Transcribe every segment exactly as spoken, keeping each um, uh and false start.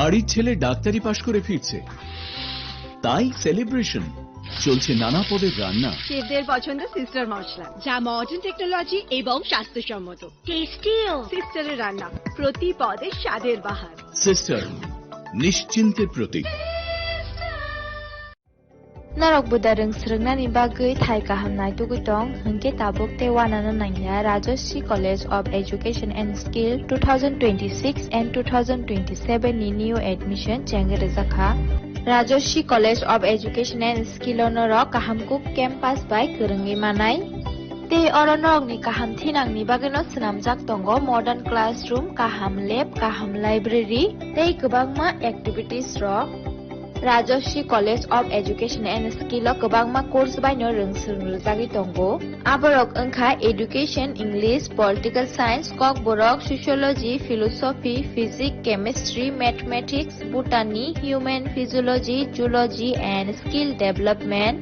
বাড়ির ছেলে ডাক্তারি পাশ করে ফিরছে, তাই সেলিব্রেশন। চলছে নানা পদের রান্না। শেফদের পছন্দ সিস্টার মশলা, যা মডার্ন টেকনোলজি এবং স্বাস্থ্যসম্মত। টেস্টিও। সিস্টারের রান্না, প্রতি পদে স্বাদের বাহার। সিস্টার, নিশ্চিন্তের প্রতীক। Norok buda rwng swrwngnani bagwi thai kaham naitugwi tong, hwnkhe tabuk tei uanano nangya Rajashree College of Education and Skill two thousand twenty-six and two thousand twenty-seven ni new admission chengwi rwjakha. Rajashree College of Education and Skill o norok kaham kuk campus bai kwrwngwi manai. Tei oro norokni kaham thinangni bagwino swnamjak tongo modern classroom, kaham lab, kaham library tei kwbangma activities rok. Rajashree College of Education and Skill o kwbangma course baino rwng swrwng rwjagwi tongo. Aborok wngkha Education, English, Political Science, Kokborok, Sociology, Philosophy, Physics, Chemistry, Mathematics, Botany, Human Physiology, Zoology and Skill Development.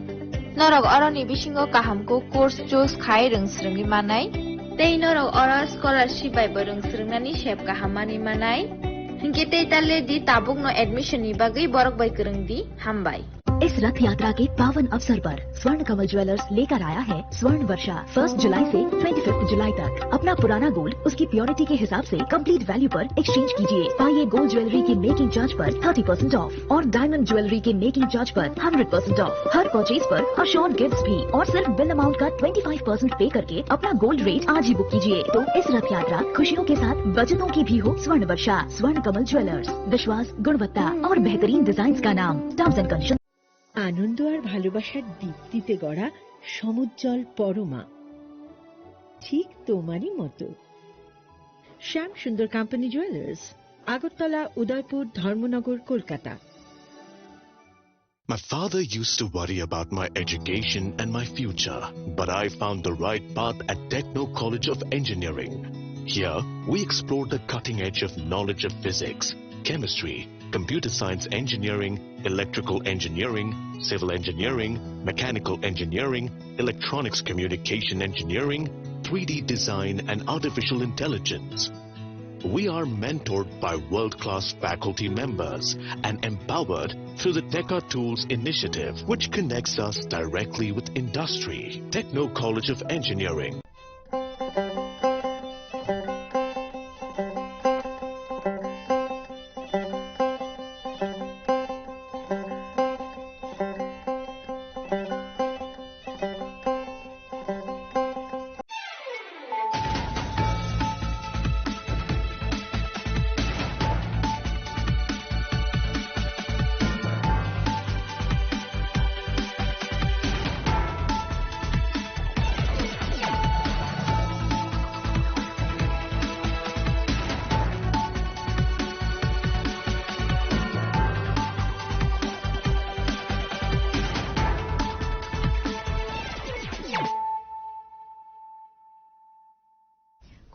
Norok oroni bisingo kaham kuk course choose khai rwng swrwngwi manai. Tei norok oro scholarship bai bo rwng swrwngnani sep kaham manwi manai. Hinkhe tei ta le di, tabukno admission ni bagwi borok bai kwrwng di. Hambai. इस रथ यात्रा के पावन अवसर पर स्वर्ण कमल ज्वेलर्स लेकर आया है स्वर्ण वर्षा। फर्स्ट जुलाई से ट्वेंटी फिफ्थ जुलाई तक अपना पुराना गोल्ड उसकी प्योरिटी के हिसाब से कंप्लीट वैल्यू पर एक्सचेंज कीजिए। पाइए गोल्ड ज्वेलरी की मेकिंग चार्ज पर थर्टी परसेंट ऑफ और डायमंड ज्वेलरी के मेकिंग चार्ज पर हंड्रेड परसेंट ऑफ। हर परचेज पर अश्योर्ड गिफ्ट्स भी और सिर्फ बिल अमाउंट का ट्वेंटी फ़ाइव परसेंट पे करके अपना गोल्ड रेट आज ही बुक कीजिए। तो इस रथ यात्रा खुशियों के साथ बचतों की भी हो। स्वर्ण वर्षा, स्वर्ण कमल ज्वेलर्स, विश्वास, गुणवत्ता और बेहतरीन डिजाइन का नाम। Terms and condition. আনন্দ আর ভালোবাসার দীপ্তিতে গড়া সমুজ্জ্বল পরমা, ঠিক তোমারই মতো। শ্যাম সুন্দর কোম্পানি জুয়েলার্স, আগরতলা, উদয়পুর, ধর্মনগর, Kolkata. My father used to worry about my education and my future, but I found the right path at Techno College of Engineering. Here, we explore the cutting edge of knowledge of physics, chemistry, computer science engineering, electrical engineering, civil engineering, mechanical engineering, electronics communication engineering, three D design, and artificial intelligence. We are mentored by world-class faculty members and empowered through the Teka Tools initiative, which connects us directly with industry. Techno College of Engineering.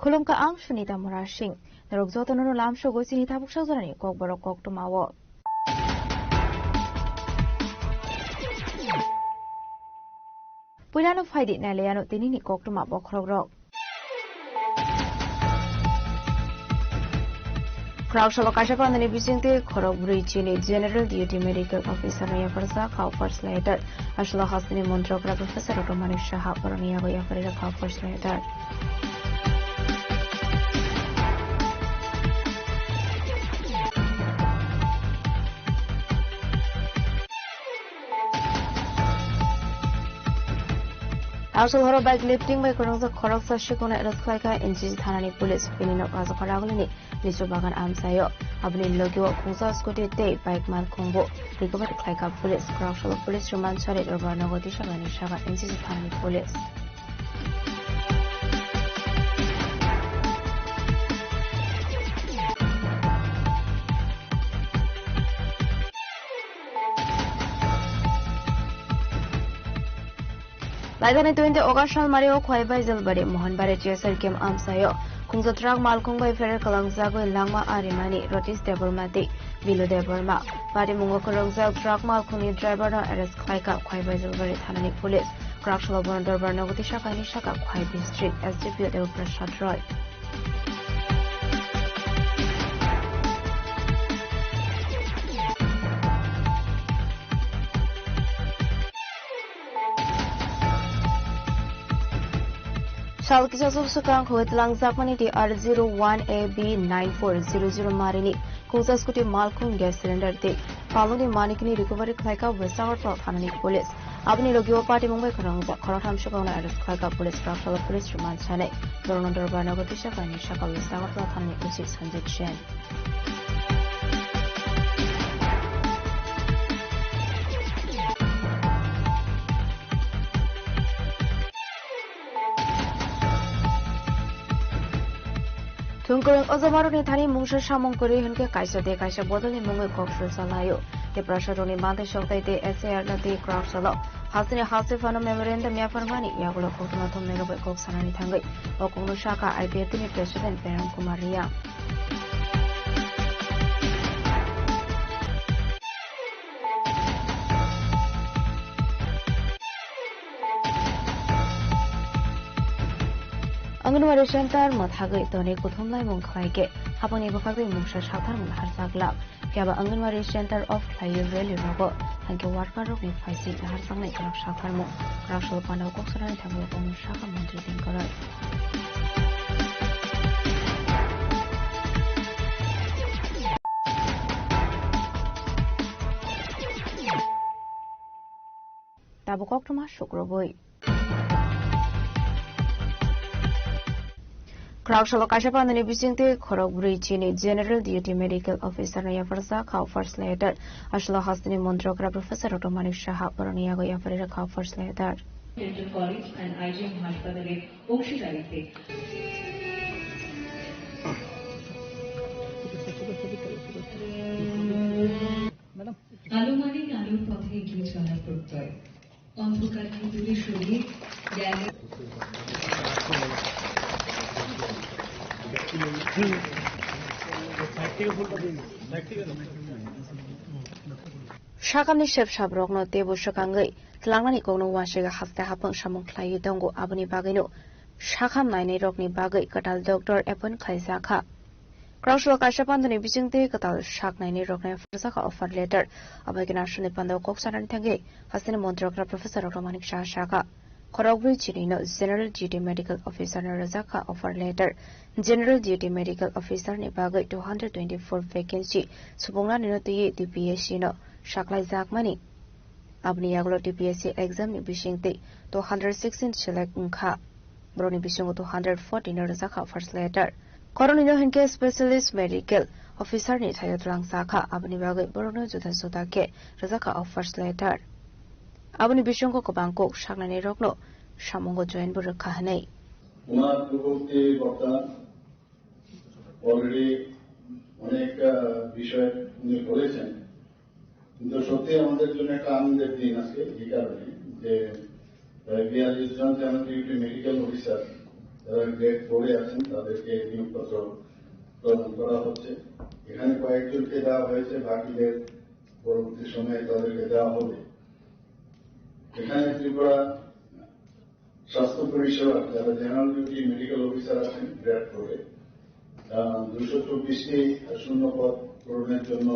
Khulumkha, ang Sunita Murasing. Norok jotono no lamsogo chini tabuk sajorani kokborok koktwma o. Puilano phaidi nailaiano tinini koktwma bokhorokrok. Khorok salo kaisa phandani bisingtwi khorok bwrwi chini General Duty Medical Officer no yapharsa kha first letter. Aswk hasteni montrok Ravi Professor Doctor Manik Saha borokni yago yapharwi rwkha first letter. Aswk horo bike lifting bai kwrwngjak khoroksa sikhokno arrest khlaikha N C C thanani police. Bini nok Rajakhor Ragulini lichu bagan amchaio. Aboni logio khungsa scooty tei bike malkhungbo recovery khlaikha police. Khoroksa police rwmansari Rubber nogo disagani saka N C C thanani police. Laidani twenty August salmari o Khwaibai Jalbari Mohanbari T S R camp amsaio khungsa truck malkhung bai pherer kwlangjagwi langma arimani Ratish Debbarma tei Bilu Debbarma. Parimungo kwrwngjak truck malkhungni driver no arrest khlaikha Khwaibai Jalbari thanani police. Kwrak salo bono dorbar nogo tisa kaini saka Khwai district S D P O Debprasad Roy. Tal kisa swk swkang khogwi twlangjakmani T R zero one A B nine four zero zero marini kungsa scooty malkhung gas cylinder tei palungni manikni recovery khlaikha West Agartala thanani police. Aboni logi o patimung bai khorang wngjak khoroktham swkangno arrest khlaikha police, Raksalo police rwmani sanai. Borokno dorbar nogo tisa kainwi saka West Agartala thanani O C Sanjit Jain. Thwngkwrwng ojomarokni thani mungsa samung kwrwi hwnkhe kaisa tei kaisa bodolni mungwi kok swlsa laio. Tiprasarokni manthai sokthai tei S I R no twi kwrak salo hasteni haste phano memorandum yapharmani yagulo koktwma thumnairok bai kok sanani thangwi o kokno sakha I P F T ni President Prem Kumar Reang. Anganwadi center mwthagwi tonwi kuthumlaimung khlaikhe hapangni bwkhakni mungsa saktharmung harjak lak. Phiya ba Anganwadi center off khlaiwi rally rogo hwnkhe worker rokni phaising naharjaknai kwrak saktharmung. Kwrak salo pandao kok sanani thangwi kokno sakha montri Dingkoroi. Tabuk koktwma sukrubwi. Kwrak salo kaisa pandani bisingtwi khorok brwi chini General Duty Medical Officer no yapharjak kha first letter. Aswk hasteni montri okra Professor Doctor Manik Saha borokni yago yapharwi rwkha first letter. Dental College and I G M হাসপাতালের অংশীদারিত্বে আনুমানিক আলোর পথে এগিয়ে চলার প্রত্যয়। অন্ধকারকে দূরে সরিয়ে জ্ঞানের Sakamni sep sabrokno teibo swkangwi tlangnani kokno uansugwi haste hapang samung khlaiwi tongo, aboni bagwino sakam nainairokni bagwi kwtal doctor appoint khlaijak kha. Kwrak salo kaisa pandani bisingtwi kwtal sak nainairokno phrwjak kha offer letter. Abai khe aswkni pandao kok sanani thangwi hasteni montri okra Professor Doctor Manik Saha sakha, khorokbrwi chini no General Duty Medical Officer no rwjak kha offer letter. General Duty Medical Officer ni bagwi two hundred twenty-four vacancy supungnani no twiwi D P S C no saklaijakmani. Aboni yagulo D P S C exam ni bisingtwi two hundred sixteen select wngkha. Borokni bisingo two hundred fourteen no rwjak kha first letter. Khoroknwi no hinkhe specialist medical officer ni thaio twlangjak kha, aboni bagwi borokno juda juda khe rwjak kha o first letter. Aboni bisingo kwbang kok saknainai rokno samungo join bo rwkha hwnwi. ওনার পূর্ববর্তী বক্তা already অনেক, আহ, বিষয় উনি বলেছেন। কিন্তু সত্যি আমাদের জন্য একটা আনন্দের দিন আজকে, এই কারণে যে প্রায় বিয়াল্লিশ জন জেনারেল ডিউটি মেডিকেল অফিসার যারা গ্রেড ফোরে আছেন, তাদেরকে নিয়োগপত্র প্রদান করা হচ্ছে। এখানে কয়েকজনকে দেওয়া হয়েছে, বাকিদের পরবর্তী সময়ে তাদেরকে দেওয়া হবে। এখানে ত্রিপুরা স্বাস্থ্য পরিষেবা যারা জেনারেল ডিউটি মেডিকেল অফিসার আছেন গ্রেড ফোরে, আহ, দুশো চব্বিশটি শূন্য পদ পূরণের জন্য,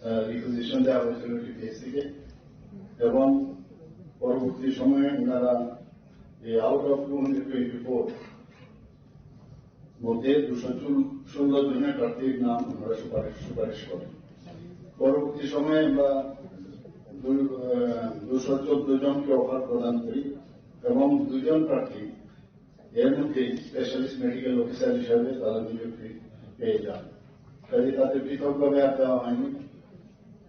আহ, রিকুইজিশন দেওয়া হয়েছিল ডিপিএসসি কে, এবং পরবর্তী সময়ে ওনারা এই out of two hundred twenty four মধ্যে দুশো ষোলো জনের প্রার্থীর নাম ওনারা সুপারিশ, সুপারিশ করেন। পরবর্তী সময়ে আমরা দুই, আহ, দুশো চোদ্দ জনকে অফার প্রদান করি এবং দুজন প্রার্থী, এর মধ্যে স্পেশালিস্ট মেডিকেল অফিসার হিসাবে তারা নিযুক্তি পেয়ে যান। কাজে তাদের পৃথকভাবে আর দেওয়া হয়নি।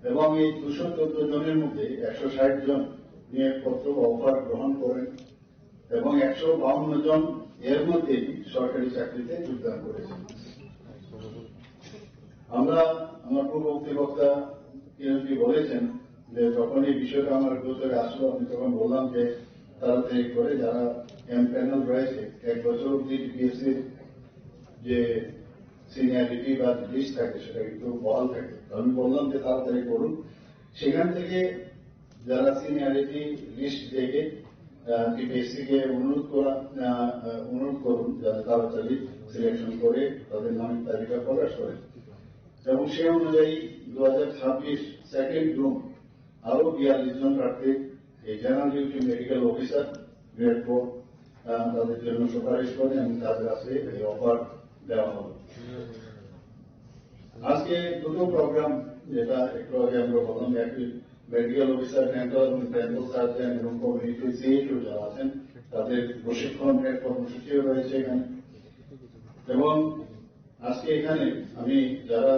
এবং এই দুশো চোদ্দ জনের মধ্যে একশো ষাট জন নিয়োগপত্র বা অফার গ্রহণ করেন এবং একশো বাউন্ন জন এর মধ্যেই সরকারি চাকরিতে যোগদান করেছেন। আমরা, আমার পূর্ববর্তী বক্তা কিরণজি বলেছেন যে যখন এই বিষয়টা আমার গোচরে আসলো, আমি তখন বললাম যে তাড়াতাড়ি করে যারা এমপ্যানেল রয়েছে, এক বছর অবধি ডিপিএসসির যে সিনিয়রিটি বা লিস্ট থাকে, সেটা কিন্তু বহাল থাকে। তো আমি বললাম যে তাড়াতাড়ি করুন। সেখান থেকে যারা সিনিয়রিটি লিস্ট দেখে, আহ, ডিপিএসসি কে অনুরোধ করা, আহ, আহ, অনুরোধ করুন যাতে তাড়াতাড়ি সিলেকশন করে তাদের নামের তালিকা প্রকাশ করে। এবং সেই অনুযায়ী দু হাজার ছাব্বিশ সেকেন্ড জুন আরো বিয়াল্লিশ জন প্রার্থী এই general duty medical officer grade four আহ, তাদের জন্য সুপারিশ করে এবং তাদের কাছে এই অফার দেওয়া হবে। আজকে দুটো প্রোগ্রাম, যেটা একটু আগে আমরা বললাম, একটি মেডিকেল অফিসার, ডেন্টাল এবং ডেন্টাল সার্জন এবং কমিউনিটি সিএইচও যারা আছেন, তাদের প্রশিক্ষণ এক কর্মসূচিও রয়েছে এখানে। এবং আজকে এখানে আমি যারা,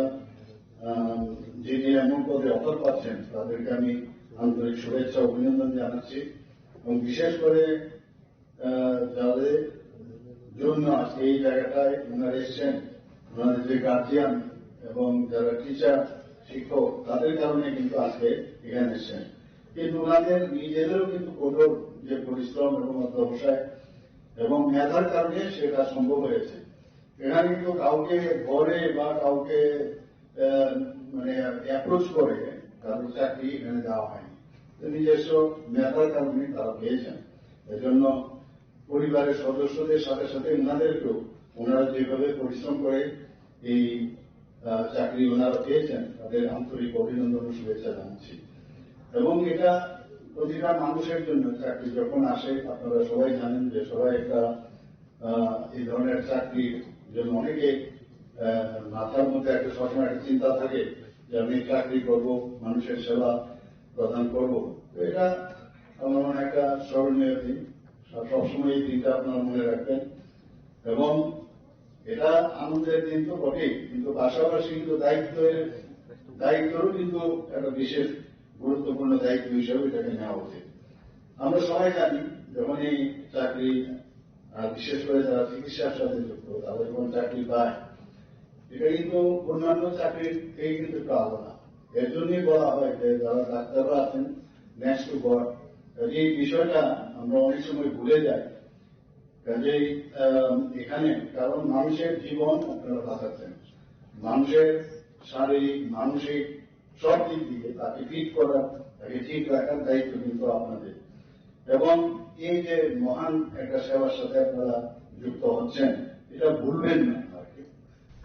আহ, জিডিএমও পদে অফার পাচ্ছেন, তাদেরকে আমি আন্তরিক শুভেচ্ছা অভিনন্দন জানাচ্ছি। এবং বিশেষ করে, আহ, যাদের জন্য আজকে এই জায়গাটায় ওনারা এসছেন, ওনাদের যে গার্জিয়ান এবং যারা টিচার, শিক্ষক, তাদের কারণে কিন্তু আজকে এখানে এসছেন। কিন্তু ওনাদের নিজেদেরও কিন্তু কঠোর যে পরিশ্রম এবং অধ্যবসায় এবং মেধার কারণে সেটা সম্ভব হয়েছে। এখানে কিন্তু কাউকে ধরে বা কাউকে, আহ, মানে, অ্যাপ্রোচ করে কারোর চাকরি এখানে দেওয়া হয়নি। তো নিজস্ব মেধার কারণে তারা পেয়েছেন। এজন্য পরিবারের সদস্যদের সাথে সাথে ওনাদেরকেও, ওনারা যেভাবে পরিশ্রম করে এই, আহ, চাকরি ওনারা পেয়েছেন, তাদের আন্তরিক অভিনন্দন ও শুভেচ্ছা জানাচ্ছি। এবং এটা প্রতিটা মানুষের জন্য চাকরি যখন আসে, আপনারা সবাই জানেন যে সবাই একটা, আহ, এই ধরনের চাকরির জন্য অনেকে, আহ, মাথার মধ্যে একটা সবসময় একটা চিন্তা থাকে যে আমি চাকরি করব, মানুষের সেবা প্রদান করব। তো এটা আমার মনে হয় একটা স্মরণীয় দিন। সব-, সবসময় এই দিনটা আপনারা মনে রাখবেন। এবং এটা আনন্দের দিন তো বটেই, কিন্তু পাশাপাশি কিন্তু দায়িত্বের, দায়িত্বেরও কিন্তু একটা বিশেষ গুরুত্বপূর্ণ দায়িত্ব হিসেবে এটাকে নেওয়া উচিত। আমরা সবাই জানি, যখন এই চাকরি, আর বিশেষ করে যারা চিকিৎসার সাথে যুক্ত, তাদের যখন চাকরি পায়, এটা কিন্তু অন্যান্য চাকরির থেকে কিন্তু একটু আলাদা। এর জন্যই বলা হয় যে যারা ডাক্তাররা আছেন, নেক্সট টু গড, এই বিষয়টা আমরা অনেক সময় ভুলে যাই। কাজেই, আহ, এখানে কারণ মানুষের জীবন আপনারা বাঁচাচ্ছেন, মানুষের শারীরিক, মানসিক সব দিক দিয়ে তাকে ফিট করার, তাকে ঠিক রাখার দায়িত্ব কিন্তু আপনাদের। এবং এই যে মহান একটা সেবার সাথে আপনারা যুক্ত হচ্ছেন, এটা ভুলবেন না আর কি।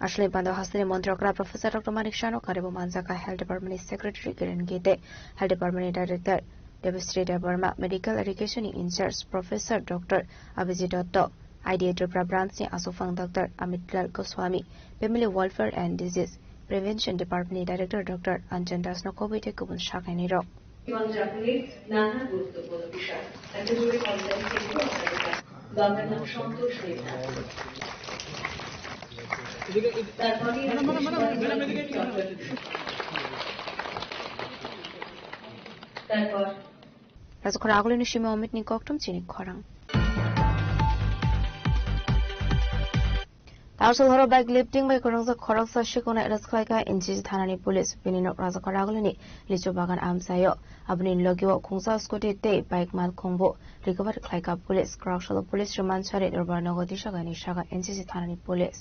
Aswlani pando hasteni montrokra Professor Doctor Manik Sano karibo manjaka Health Department ni Secretary Kiran Gite, Health Department ni Director Debasri Debbarma, Medical Education ni in-charge Professor Doctor Abhijit Dotto, I D A Tripura Branch ni aswkphang Doctor Amit Lal Goswami, Family Welfare and Disease Prevention Department ni Director Doctor Anjan Das no khobwi tei kubun saknaini rok. জীবনযাপনের নানা গুরুত্বপূর্ণ বিষয়। একটা জোরে কলতালি চেষ্টা আপনাদের কাছে। বাবার নাম সন্তোষ মিত্রা। তারপরে তারপর Rajakhor agulini simi omit ni kokthum chini khorang. Tangshal horo bike lifting bai kwrwngjak khoroksa sikhokno arrest khlaikha N C C thanani police. Bini nok Rajakhor agulini Lichu Bagan amchaio. Aboni logio khungsa scooty tei bike malkhungbo recovery khlaikha police. Khoroksalo police rwmansari Durbar nogo Disagani saka N C C thanani police.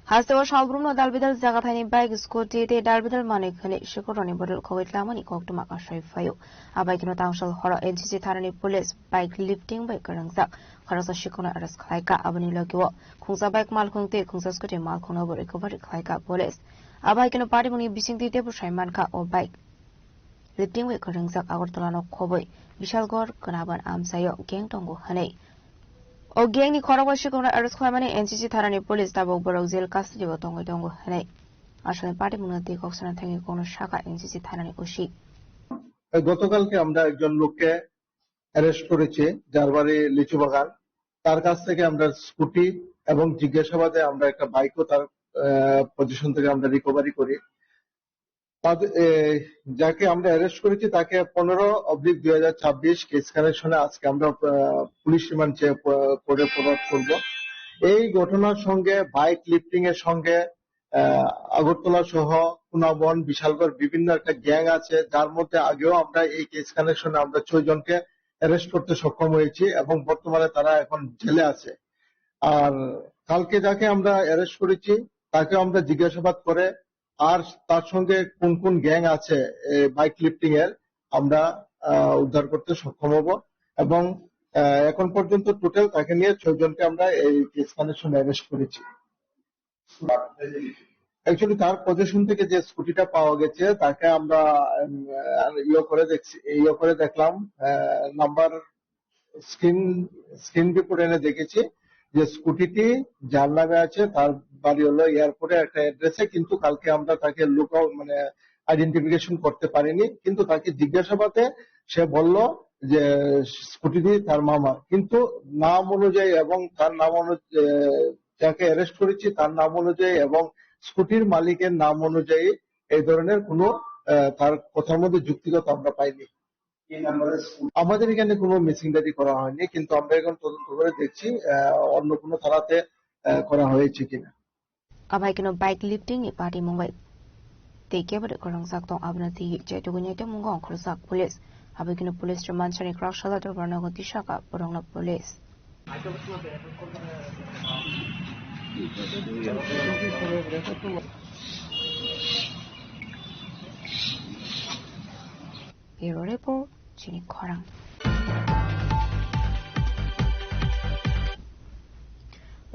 Hasteo sabrumno dalbidal jaga thaini bike, scooty tei dalbidal manwi khwnwi sikhoroni bodol khogwi tlamani koktwma kasai phaio. Abai kheno tangshal horo N C C thanani police bike lifting bai kwrwngjak khoroksa sikhokno arrest khlaikha. Aboni logio khungsa bike malkhung tei khungsa scooty malkhungno bo recovery khlaikha police. Abai kheno patimungni bisingtwi teibo sai mankha o bike lifting bai kwrwngjak Agartala no khobwi Bishalgarh Kwnaban amchaio gang tongo hwnwi. O gang ni khoroksa sikhokno arrest khlaimani N C C thanani police tabuk borok jail custody o tongwi tongo hwnwi aswkni patimungno twi kok sana thangwi kokno sakha N C C thanani O C. গতকালকে আমরা একজন লোককে অ্যারেস্ট করেছি, যার বাড়ি লিচু বাগান। তার কাছ থেকে আমরা স্কুটি এবং জিজ্ঞাসাবাদে আমরা একটা বাইকও তার পজিশন থেকে আমরা রিকভারি করি। তাদের, এ, যাকে আমরা অ্যারেস্ট করেছি তাকে পনেরো অব্লিক দুই হাজার ছাব্বিশ কেস কানেকশনে আজকে আমরা আহ, পুলিশ রিমান্ড চেয়ে কোর্টে ফরওয়ার্ড করব। এই ঘটনার সঙ্গে বাইক লিফটিং এর সঙ্গে আহ, আগরতলা সহ কুনাবন, বিশালগড় বিভিন্ন একটা গ্যাং আছে, যার মধ্যে আগেও আমরা এই কেস কানেকশনে আমরা ছয় জনকে অ্যারেস্ট করতে সক্ষম হয়েছি এবং বর্তমানে তারা এখন জেলে আছে। আর কালকে যাকে আমরা অ্যারেস্ট করেছি, তাকে আমরা জিজ্ঞাসাবাদ করে আর তার সঙ্গে কোন কোন গ্যাং আছে এই বাইক লিফটিং এর, আমরা আহ, উদ্ধার করতে সক্ষম হব এবং আহ, এখন পর্যন্ত টোটাল তাকে নিয়ে ছয় জনকে আমরা এই কেস কন্ডিশন অ্যারেস্ট করেছি। অ্যাকচুয়ালি তার পজিশন থেকে যে স্কুটিটা পাওয়া গেছে, তাকে আমরা উম, আহ, ইয়ে করে দেখছি, ইয়ে করে দেখলাম, নাম্বার স্ক্রিন স্ক্রিন রিপোর্ট এনে দেখেছি যে স্কুটিটি যার নামে আছে, তার বাড়ি হলো এয়ারপোর্টে একটা অ্যাড্রেসে, কিন্তু কালকে আমরা তাকে লুক আউট, মানে, আইডেন্টিফিকেশন করতে পারিনি। কিন্তু তাকে জিজ্ঞাসাবাদে সে বলল যে স্কুটিটি তার মামার, কিন্তু নাম অনুযায়ী এবং তার নাম অনুযায়ী, যাকে অ্যারেস্ট করেছি, তার নাম অনুযায়ী এবং স্কুটির মালিকের নাম অনুযায়ী এই ধরনের কোনো, আহ, তার কথার মধ্যে যুক্তিগত আমরা পাইনি। আমাদের এখানে কোনো মিসিং ডায়েরি করা হয়নি, কিন্তু আমরা এখন তদন্ত করে দেখছি, আহ, অন্য কোনো থানাতে, আহ, করা হয়েছে কিনা। Abai keno bike lifting ni party mungbai tei kebo de kwrwngjak tong, abono twi chaitukgwi naitok mungo ongkhorjak police. Abai keno police rwmansani kwrak salo dorbar nogo tisaka borokno police. Bureau Report, chini khorang.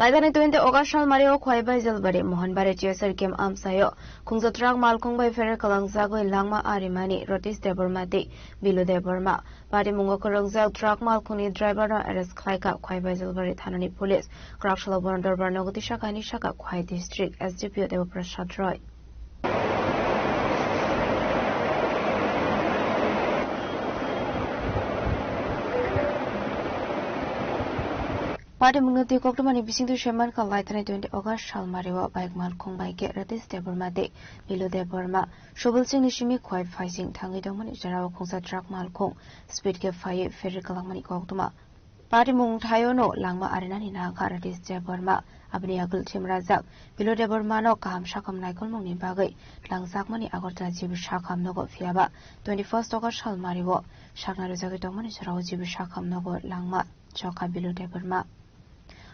Laidani twenty August salmario Khwai Baijalbari Mohanbari T S R camp amsaio khungsa truck malkhung bai pherek kalangjagwi langma arimani Ratish Debbarma tei Bilu Debbarma. Parimungo kwrwngjak truck malkhungni driver no arrest khlaikha Khwai Baijalbari thanani police. Kwrak salo bono dorbar nogo tisaka hini saka Khwai district S D P O Debo Prasad Roy. Party mungno twi koktwmani bisingtwi soi mankha, laithani twenty August salmario bike malkhung bai khe Ratish Debbarma tei Bilu Debbarma, Subul Singhni simi Khwai phaising thangwi tongmani jorao khungsa truck malkhung speed khe phaiwi pherwi kwlangmani koktwma. Party mung thaiono langma arinani nangkha Ratish Debbarma. Aboni agul thimrajak Bilu Debbarmano kaham sakham naikolmungni bagwi langjakmani Agartala G B sakham nogo, phiyaba twenty first August salmario sakna rwjagwi tongmani jorao G B sakham nogo langma chokha Bilu Debbarma.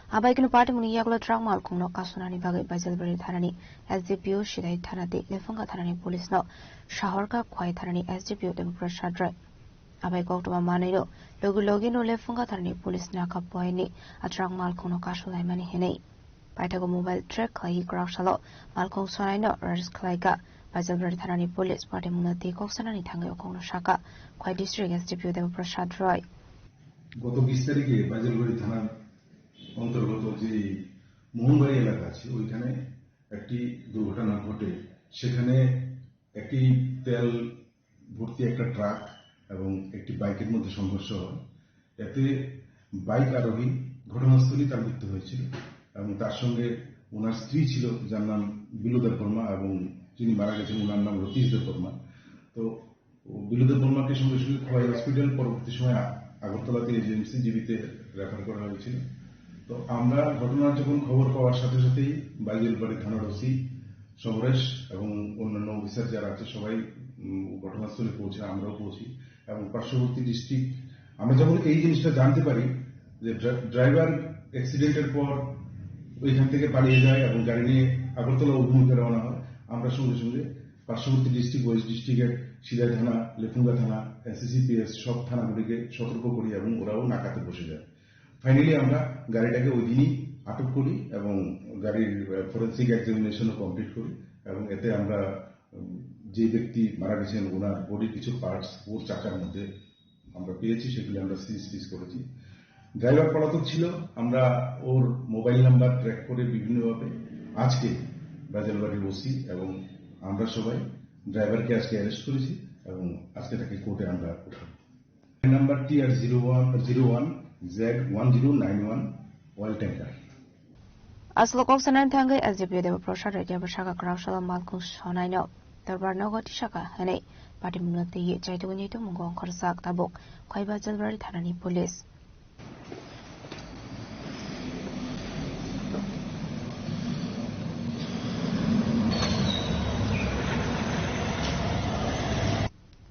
Abai kunu party mungni yagulo truck malkhungno kasunani bagwi Baijalbari thanani S D P O, Sidai thana tei Lephunga thanani police no sahorkha Khwai thanani S D P O Debo Prasad Roy. Abai koktwma manwino logi logi no Lephunga thanani police naka poini a truck malkhungno kasulaimani hinwi. Paithago mobile track khlaiwi kwrak salo malkhung sonaino arrest khlaikha Baijalbari thanani police. Party mungno tei kok sanani thangwi okongno saka Khwai district S D P O Debo Prasad Roy. গত বিশ তারিখে বাজারবাড়ি থানার অন্তর্গত যে মোহনবাড়ি এলাকা আছে, ওইখানে একটি দুর্ঘটনা ঘটে। সেখানে একটি তেল ভর্তি একটা ট্রাক এবং একটি বাইকের মধ্যে সংঘর্ষ হয়। এতে বাইক আরোহী ঘটনাস্থলেই তার মৃত্যু হয়েছিল এবং তার সঙ্গে ওনার স্ত্রী ছিল, যার নাম বিলু দেববর্মা, এবং যিনি মারা গেছেন ওনার নাম রতীশ দেববর্মা। তো ও বিলু দেববর্মাকে সঙ্গে সঙ্গে খোয়াই হসপিটাল, পরবর্তী সময় আ-, আগরতলাতে এজিএমসি জিবিতে রেফার করা হয়েছিল। তো আমরা ঘটনার যখন খবর পাওয়ার সাথে সাথেই বাইজলবাড়ি থানার ওসি সমরেশ এবং অন্যান্য অফিসার যারা আছে সবাই, উম, ঘটনাস্থলে পৌঁছে, আমরাও পৌঁছি এবং পার্শ্ববর্তী ডিস্ট্রিক্ট, আমরা যখন এই জিনিসটা জানতে পারি যে ড্রা-, ড্রাইভার অ্যাক্সিডেন্টের পর ওইখান থেকে পালিয়ে যায় এবং গাড়ি নিয়ে আগরতলা অভিমুখে রওনা হয়, আমরা সঙ্গে সঙ্গে পার্শ্ববর্তী ডিস্ট্রিক্ট, ওয়েস্ট ডিস্ট্রিক্টের সিদাই থানা, লেফুঙ্গা থানা, এসএসসিপিএস সব থানাগুলিকে সতর্ক করি এবং ওরাও নাকাতে বসে যায়। ফাইনালি আমরা গাড়িটাকে ওই দিনই আটক করি এবং গাড়ির, আহ, ফরেন্সিক এক্সামিনেশনও কমপ্লিট করি এবং এতে আমরা, উম, যে ব্যক্তি মারা গেছেন ওনার বডির কিছু পার্টস ওর চাকার মধ্যে আমরা পেয়েছি, সেগুলি আমরা সিজ টিজ করেছি। ড্রাইভার পলাতক ছিল, আমরা ওর মোবাইল নাম্বার ট্র্যাক করে বিভিন্নভাবে আজকে বাজারবাড়ির ওসি এবং আমরা সবাই ড্রাইভারকে আজকে অ্যারেস্ট করেছি এবং আজকে তাকে কোর্টে আমরা উঠাবো। Number TR zero one, zero one Z one zero nine one, oil tanker. Aswk kok sanani thangwi S D P O Debo Prasad Reddy abo saka kwrak salo malkhung sonaino dorbar nogo tisaka hwnwi patimungno twiwi chaitugwi naitok mungo ongkhorjak tabuk Khwai Baijalbari thanani police.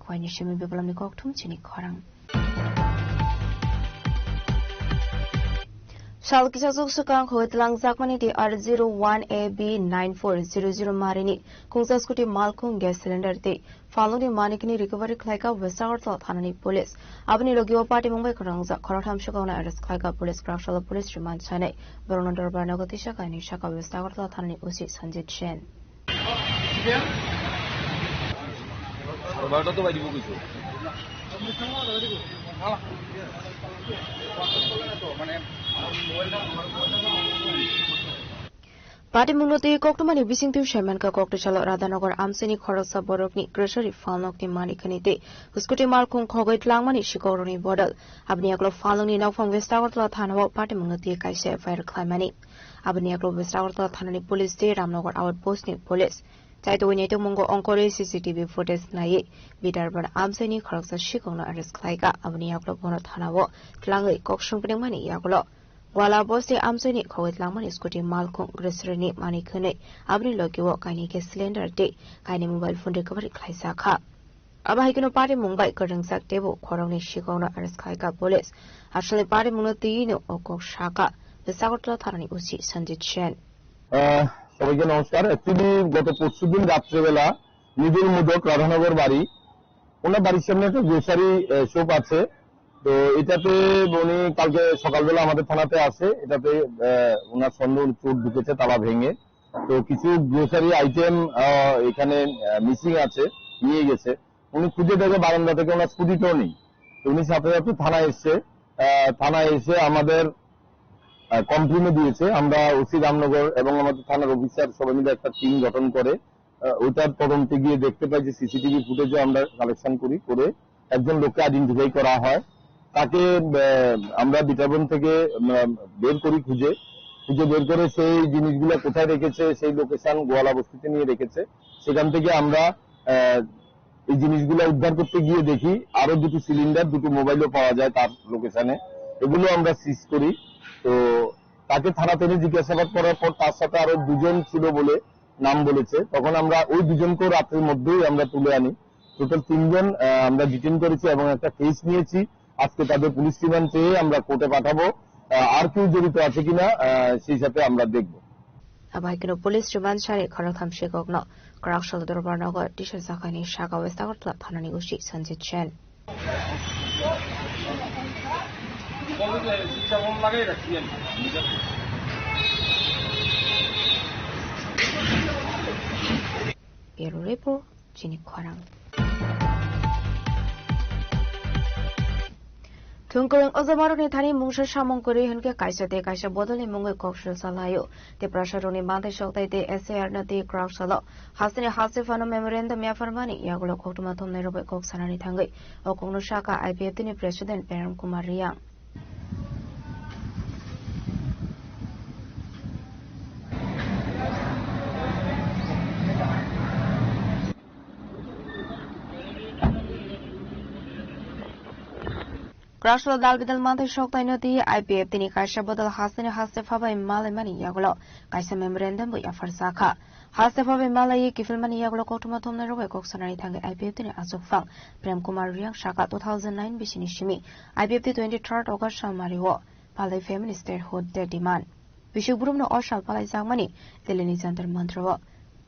Khwaini simi biplamni kokthum chini khorang. Sal kisa swk swkang hoi twlangjakmani tei R zero one A B nine four zero zero marini khungsa scooty malkhung gas cylinder tei phalungni manikni recovery khlaika West Agartala thanani police. Aboni logi o party mungbai kwrwngjak khoroktham swkangno arrest khlaika police, kwraksalo police remand sanai. Borokno dorbar nogo tisa kainwi saka West Agartala thanani O C Sanjit Sen. Patimungno twi koktwmani bisingtwi saimankha, koktwsalo Radhanagar amchaini khoroksa borokni grocery phalnokni manikni tei scooty malkhung khogwi tlangmani sikongrokni bodol. Aboni yagulo phalnokni nokphang West Agartala thanao patimungno twi kaisa F I R khlaimani. Aboni yagulo West Agartala thanani police tei Ramnagar outpost ni police. Chaitugwi naitukmungo ongkhorwi C C T V footage naiwi Bidarbar amchaini khoroksa sikhokno arrest khlaika. Aboni yagulo bono thanao tlangwi kok songpringmani yagulo Gwala bosti amchaini khogwi tlangmani scooty malkhung grocery ni manwi khwnwi aboni logi o kainwi gas cylinder tei kainwi mobile phone recovery khlaijakha. Abo hai kheno patimung bai kwrwngjak teibo khoroknwi sikhokno arrest khlaika police. Aswkni patimungno twiwi no o kok sakha West Agartala thanani O C Sanjit Sen. আহ, সবাইকে নমস্কার। অ্যাকচুয়ালি গত পরশু দিন রাত্রেবেলা মৃদুল মোদক, রাধানগর বাড়ি, ওনার বাড়ির সামনে একটা গ্রোসারি শপ আছে। তো এটাতে উনি কালকে সকালবেলা আমাদের থানাতে আসে, এটাতে আহ, ওনার সন্দেহ চোর ঢুকেছে তালা ভেঙে। তো কিছু গ্রোসারি আইটেম এখানে মিসিং আছে, নিয়ে গেছে। উনি খুঁজে দেখে বারান্দা থেকে ওনার স্কুটিটাও নেই। তো উনি সাথে সাথে থানায় এসছে। আহ, থানায় এসে আমাদের কমপ্লেনও দিয়েছে। আমরা ওসি রামনগর এবং আমাদের থানার অফিসার সবাই মিলে একটা টিম গঠন করে আহ, ওইটার তদন্তে গিয়ে দেখতে পাই যে সিসিটিভি ফুটেজও আমরা কালেকশন করি, করে একজন লোককে আইডেন্টিফাই করা হয়। তাকে আহ, আমরা বিটারবন থেকে আহ, বের করি খুঁজে। খুঁজে বের করে সেই জিনিসগুলো কোথায় রেখেছে, সেই লোকেশন গোয়ালা বস্তিতে নিয়ে রেখেছে। সেখান থেকে আমরা আহ, এই জিনিসগুলো উদ্ধার করতে গিয়ে দেখি আরো দুটো সিলিন্ডার, দুটো মোবাইলও পাওয়া যায় তার লোকেশনে। এগুলো আমরা সিজ করি। তো তাকে থানাতে এনে জিজ্ঞাসাবাদ করার পর তার সাথে আরো দুজন ছিল বলে নাম বলেছে, তখন আমরা ওই দুজনকেও রাত্রির মধ্যেই আমরা তুলে আনি। টোটাল তিনজন আহ, আমরা ডিটেইন করেছি এবং একটা কেস নিয়েছি। আজকে তাদের পুলিশ রিমান্ড চেয়ে আমরা কোর্টে পাঠাবো। আহ, আর কেউ জড়িত আছে কিনা আহ, সেই সাথে আমরা দেখব। Abai keno police remand sari khoroktham sikhokno kwraksalo dorbar nogo tisa jakhaini saka West Agartala thanani O C Sanjit Sen. Bureau Report, Chini Khorang. Thwngkwrwng ojamarokni thani mungsa samung kwrwi hwnkhe kaisa tei kaisa bodolni mungwi kok swlsa laio. Tiprasarokni manthai sokthai tei S I R no twi kwraksalo hasteni haste phano memorandum yapharmani yagulo koktwma thumnairok bai kok sanani thangwi o kokno sakha I P F T ni President Prem Kumar Reang. Kwraksalo dal bidal manthai sokthai no twi I P F T ni kaisa bodol hasteni haste phabai malaimani yagulo kaisa memorandum bo yapharjakha. Haste phabai malaiwi kiphilmani yagulo koktwma thumnairok bai kok sanani thangwi I P F T ni achukphang Prem Kumar Reang sakha two thousand nine bisini simi I P F T twenty-third August salmario palai phaimani statehood day demand. Bisik brumno o sal palaijakmani Delhini Jantar Mantar o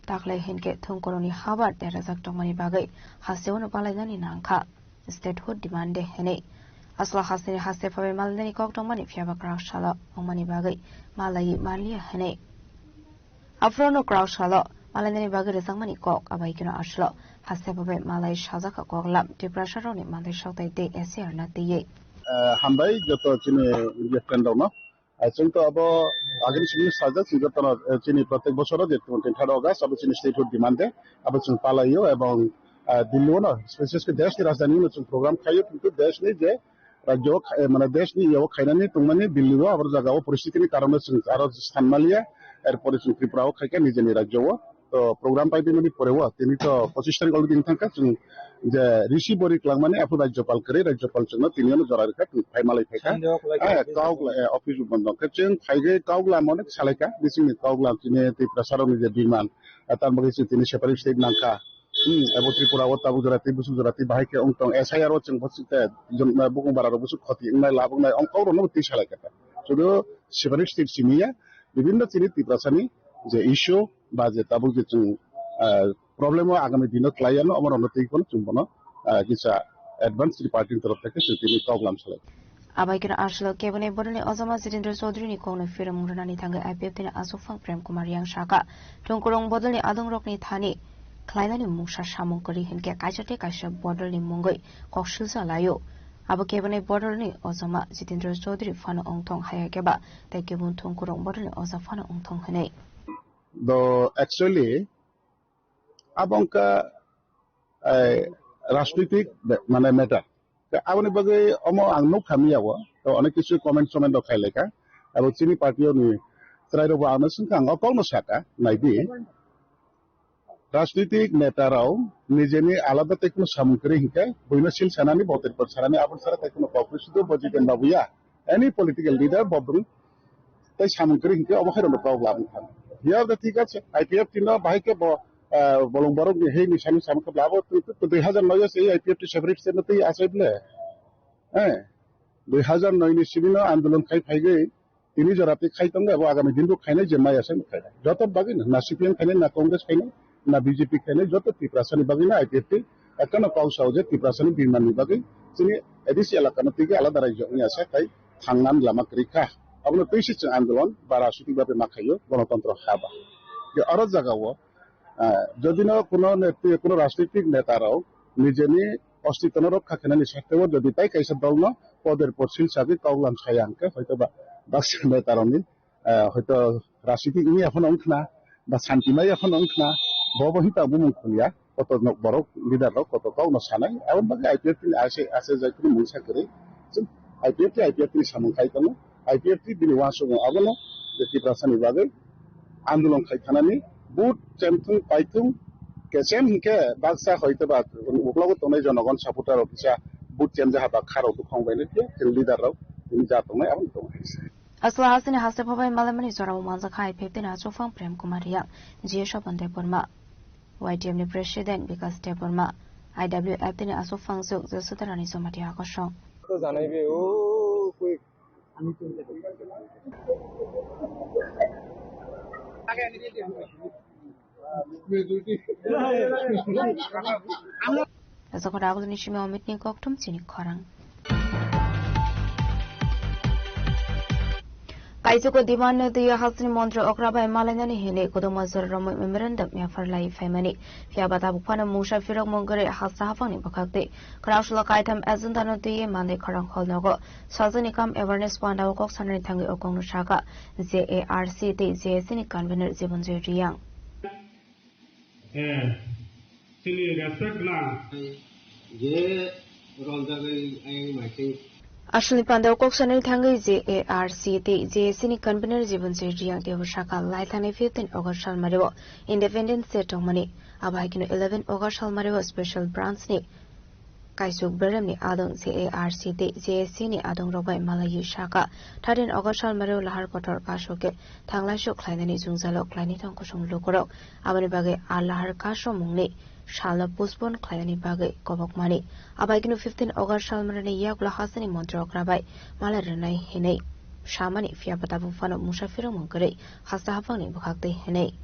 taklai hinkhe thwngkwrwngni habar derajak tongmani bagwi hasteo no palainani nangkha. Statehood demand de hwnwi. Aswk hasteni haste phabai malnani kok tongmani, phiyaba kwrak salo wngmani bagwi malaiwi manliya hwnwi. Aphuru no kwrak salo malainani bagwi rwjakmani kok, abai kheno aswk haste phabai malai sajakha kok lam Tiprasarokni manthai sokthai tei S I R no twiwi. Eh, hambai joto chini media friend rokno. Ah, chwng to abo agini simi sajak, chwng jotono, eh, chini protek bosoro je twenty-third August abo chini statehood demand day, abo chwng palaio ebong, ah, Delhi o no, specially desh ni rajdhani o no chwng program khaio, kintu desh ni je rajyo o khai-, eh, mane desh ni yao khainani tongmani Delhi o abo jaga o poristhiti ni karon o chwng aro sanmaliya, er pore chwng Tripura o khaikha nijeni rajyo o. To program paiphaimani pore o tini to pochish tarik already wng thangkha, chwng je risi bori kwlangmani aphuru rajyopal kwrwi, rajyopal chwngno tini ano jora rwkha, chwng phai malai phaikha. Sande o kwlai kha, eh, office kok la bondo khe chwng phaigwi kok la mano salaikha, bisingni kok la chini Tiprasarokni je demand, eh, tamni bagwi chwng tini separate state nangkha. Hmm, abo Tripura o tabuk jora tei busuk jora tei bahai khe wng tong, S I R o chwng bwswk khe, jom-, eh, bukung bara rok bwswk khoti wngnai, lab wngnai, ong kok rokno twi salaikha. Sudu separate state simi ya, bibinno chini Tiprasani je issue ba je tabuk je chwng, ah, problem o agami dino khlai yano, omo rokno twi phano chwng bono, ah, kisa advance ni party ni torof theke chwng tini kok lam salai. Abai khe aswk keboni bodolni ojama Jitendra Chaudhary ni kokno phirwng rwnani thangwi I P F T ni aswk phang Prem Kumar Yang saka, thwngkwrwng bodolni adongrokni thani khlainani mungsa samung kwrwi hinkhe kaisa tei kaisa bodolni mungwi kok silsa laio. Abo keboni bodolni ojama Jitendra Chaudhary phano wngthong haya khe ba tei kebun thwngkwrwng bodolni oja phano wngthong hwnwi. Do actually, abo wngkha, eh, rajnitik be-, mane matter. Ka-, aboni bagwi omo ang nuk kha miya o, to onek kisu comment soment rok khai lai kha. Abo chini party o ni chwrai rok bo ano swng kha, ang o kok no saka, nai di. Rajnitik neta rok nijeni alada tei kuno samung kwrwi hinkhe, buino sil sanani, botir por sanani, aboni sara tei kuno kok sudu bo Jiten Babu ya. Any political leader bo bwrwi tei samung kwrwi hinkhe obo khairokno kok labwi thang. Hiya da thik ache, I P F T no bahai khe bo, ah, bolong borok ni hei ni sani samung khe labo twi twi dui hazar noi o se I P F T separate se no twi achai ble. Eh, dui hazar noi ni simi no andolon khai phaigwi tini jora twi khai tongo, abo agami din bo khainai je maya se khai. Joto bagwi no, na C P M khainai, na Congress khainai, na B J P khainai, joto Tiprasani bagwi no I P F T ekkhano kok sao je Tiprasani birman ni bagwi chini A D C elaka no twi alada rajyo wngya se khai. Thangnan lama kwrwi kha. Abono twi se chwng andolon ba rajnitik babe ma khaio, gonotontro ha ba. Je oro jaga o, ah, jodi no kuno net-, kuno rajnitik neta rok nijeni ostitw no rokha khenani sakhe o jodi tai kaisa dol no poder por sil sagwi kok lam saya hwnkhe hoito ba baksa neta rokni, ah, hoito rajnitik wngya phano wngkhna, ba santi maya phano wngkhna, bo bo hinta bumung khulya, koto nok borok leader rok koto kok no sanai, aboni bagwi I P F T ni ase, ase jai phano mungsa kwrwi. Chwng I P F T, I P F T ni samung khai tongo, I P F T bini uansukmung abono je Tiprasani bagwi andolon khai thanani, vote chemthung paithung, kechem hinkhe baksa hoito ba uklogo tongnai jonogon supporter rok kisa vote chemjaha ba kharok bukhong bainai khe leader rok tini ja tongnai abono tongo. Aswk hasini haste phabai malaimani jorao manjakha I P F T ni achukphang Prem Kumar Reang, G S Oban Debbarma, Y T F ni President Bikas Debbarma, I W F T ni achukphang chuk Jesudharani Jamatia kosong. To janai be, o, koi. Jokhon Ragul ni simi Amit ni kokthum chini khorang. Kaisuko demand no twiwi hasteni montri okra bai malainani hinwi kwdwma jora romwi memorandum yaphar lai phaimani. Phiya ba tabuk phano mungsa phirok mung kwrwi hasta haphangni bwkhak twi. Khorang salo kaitham agenda no twiwi manwi khorang hall nogo Sajani kam awareness pandao kok sanani thangwi o kokno sakha J A R C tei J A C ni convener Jibonjoy Reang. Eh, chini respect gwnang. Je roljagwi ayang maising. Aswkni pandao kok sanani thangwi J A R C tei J A C ni convener Jibonjoy Reang teibo sakha lai thangni fifteen August salmario Independence Day tongmani. Abo hai kheno eleven August salmario special branch ni Kaisuk beremni adong J A R C tei J A C ni adongrok bai malaiwi sakha, thirteen August salmario lahar kotor kaso khe thanglaisu khlainani jwngjalo khlainai tong kusung lukurok. Aboni bagwi a lahar kasomungni salno postpone khlainani bagwi kobokmani. Abaikeno fifteen August salmarani yaklo hasteni montri okra bai malai rwnai hinwi samani, phiya ba tabuk phano mungsa phirokmung kwrwi hasta haphangni bwkhak twi hinwi.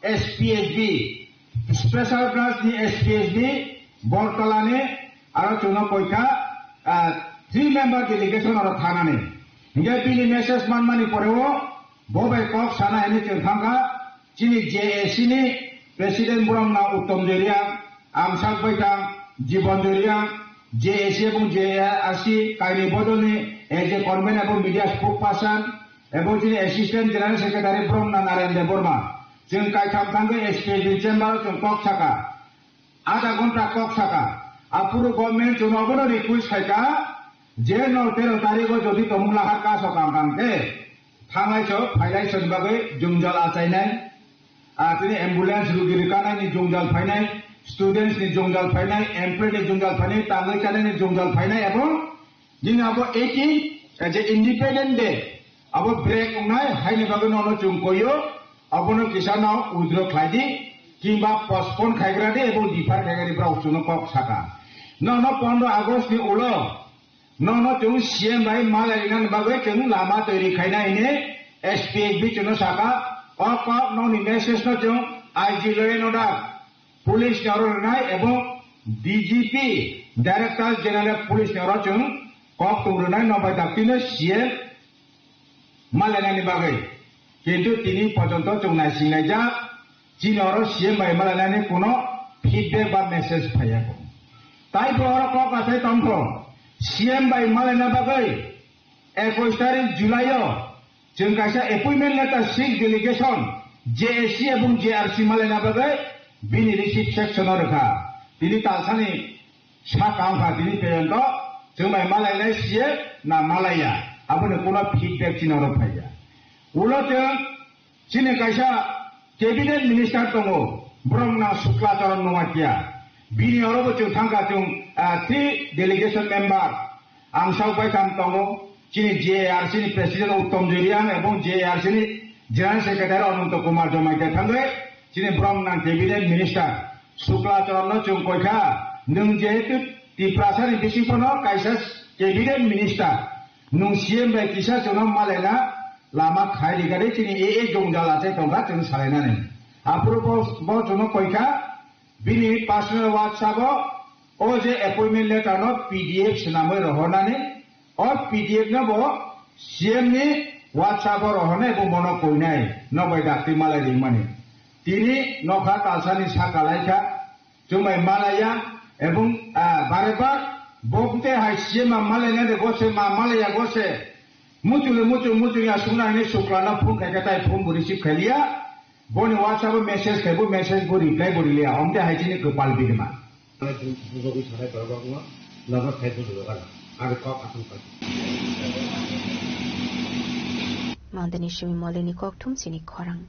S P H B, Special Branch ni S P H B, Bortolani, aro chwngno koikha, ah, three member delegation aro thanani. Hinkhe bini message manmani poreo bo bai kok sana hinwi chwng thangkha, chini J A C ni President borokno Uttom Joy Reang, Amsak Baithang, Jibon Joy Reang, J A C ebong J A R C kaini bodolni as a convener ebong media spokesperson, ebong chini Assistant General Secretary borokno Naren Debbarma. Chwng kaitham thangwi S P H ni chamber o chwng kok sakha. Adha ghonta kok sakha. Aphuru government chwngno obono request khaikha, je no tero tarikh o jodi tomung lahar kaso kam kang khe, thanglai so, phailai so ni bagwi jwngjal achainai. Ah, tini ambulance rugi rwkanai ni jwngjal phainai, students ni jwngjal phainai, employee ni jwngjal phainai, tangwi chanai ni jwngjal phainai, abo nini abo eighteen, eh, je Independent Day, abo break wngnai, haini bagwi nono chwng koio, abono kisa no withdraw khlai di, kimba postpone khaigra di, abo defer khaigra di, borok chwngno kok sakha. Nono pondro August ni ulo, Nono chwng C M bai malai rinani bagwi chwng lama twi ri khaina hini S P H B chwngno saka, o kok nokni message no chwng I G law and order police ni oro rwnai ebong D G P, Director General Police ni oro chwng kok tong rwnai, no bai daktino C M malainani bagwi. Kintu tini pojonto chwng naising naijak, chini oro C M bai malainani kuno feedback ba message phaiya. Tai bo oro kok achai tongkho, C M bai malaina bagwi ekush tarik July o chwng kaisa appointment letter six delegation J A C ebong J R C malaina bagwi bini receipt section o rwkha. Tini talsani saka wngkha tini peyonto chwng bai malainai siye na malaiya, aboni kuno feedback chini oro phaiya. Ulo chwng chini kaisa cabinet minister tongo, borok na Sukla Charan Noatia. Bini oro bo chwng thangkha chwng, ah, three delegation member. Ang sauk bai tham tongo, chini J A R C ni president Uttom Joriang ebong J A R C ni general secretary Ananto Kumar Jamatia thangwi chini borok nang cabinet minister. Sukla Charanno chwng koikha, nwng jehetu Tiprasani bisingphano kaisa cabinet minister, nwng C M bai kisa chwngno malaina lama khai rigadi chini A A jongjal achai tongkha chwng salainani. Aphuru bo, bo chwngno koikha, bini personal WhatsApp o o je appointment letter no P D F swnamwi rohornani, o P D F no bo C M ni WhatsApp o rohornai, bo bono koinai, no bai dakti malai ringmani. Tini nokha talsani saka laikha, chwng bai malaiya, ebong, ah, bare bar, bo bwtwi hai C M ma malaina de gose, ma malaiya gose, muchung le muchung, muchung ya sungna hini Sukla no phone khaikha, tai phone bo receive khailiya, boni WhatsApp o message khai, bo message bo reply bo riliya, omte hai chini kwpal birma. Mandeni simi molini kokthum chini khorang.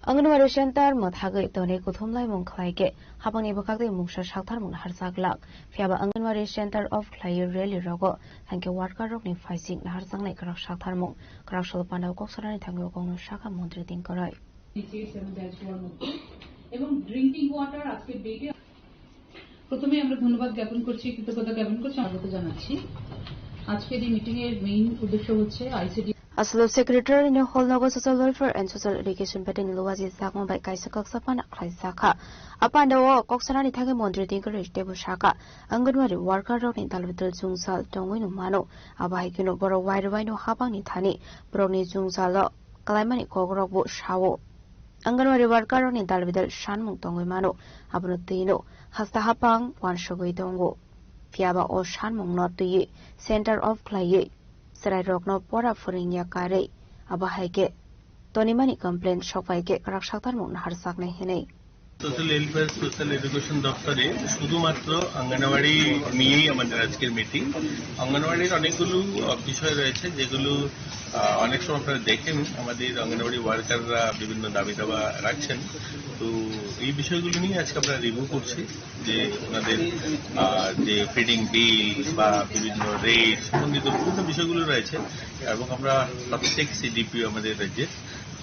Anganwadi center mwthagwi tonwi kuthumlaimung khlaikhe hapangni bwkhak tei mungsa saktharmung naharjak lak. Phiyaba Anganwadi center off khlaiwi rally rogo hainkhe worker rokni phaising naharjaknai kwrak saktharmung. Kwrak salo pandao kok sanani thangwi o kokno sakha montri Dingkrai. নিচে seven dash one মধ্যে এবং drinking water আজকের ডেটে প্রথমে আমরা ধন্যবাদ জ্ঞাপন করছি, কৃতজ্ঞতা জ্ঞাপন করছি, স্বাগত জানাচ্ছি। আজকের এই মিটিং এর মেইন উদ্দেশ্য হচ্ছে ICD Asolo secretary ni hall nogo social welfare and social education bete ni luwaji sakma bai kaisa kaksa pana khlai sakha. Apanda o kok sanani thangwi montri Dingkrai tebo sakha, Anganwadi worker rokni dalbidal jungsal tongwi no mano. Abo hai kheno borok wai rwbai no hapangni thani borokni jungsalo kalaimani kokrok bo sao. Anganwadi worker rokni dalbidal sanmung tongwi mano, abono twino hasta hapang wansugwi tongo. Phiyaba o sanmungno twiwi center off khlaiwi chwrairokno pora phwrwngya karwi, abo hai khe tonimani complaint sokphai khe kwrak saktarmung naharjaknai hwnwi. Social welfare, social education দপ্তরে শুধুমাত্র অঙ্গনওয়াড়ি নিয়েই আমাদের আজকের মিটিং। অঙ্গনওয়াড়ির অনেকগুলো, আহ, বিষয় রয়েছে, যেগুলো, আহ, অনেক সময় আপনারা দেখেন, আমাদের অঙ্গনওয়াড়ি ওয়ার্কাররা বিভিন্ন দাবি দাওয়া রাখছেন। তো এই বিষয়গুলো নিয়ে আজকে আমরা রিভিউ করছি, যে ওনাদের, আহ, যে ফিডিং বিল বা বিভিন্ন রেট সম্বন্ধিত বিভিন্ন বিষয়গুলো রয়েছে, এবং আমরা প্রত্যেক সিডিপিও আমাদের রাজ্যে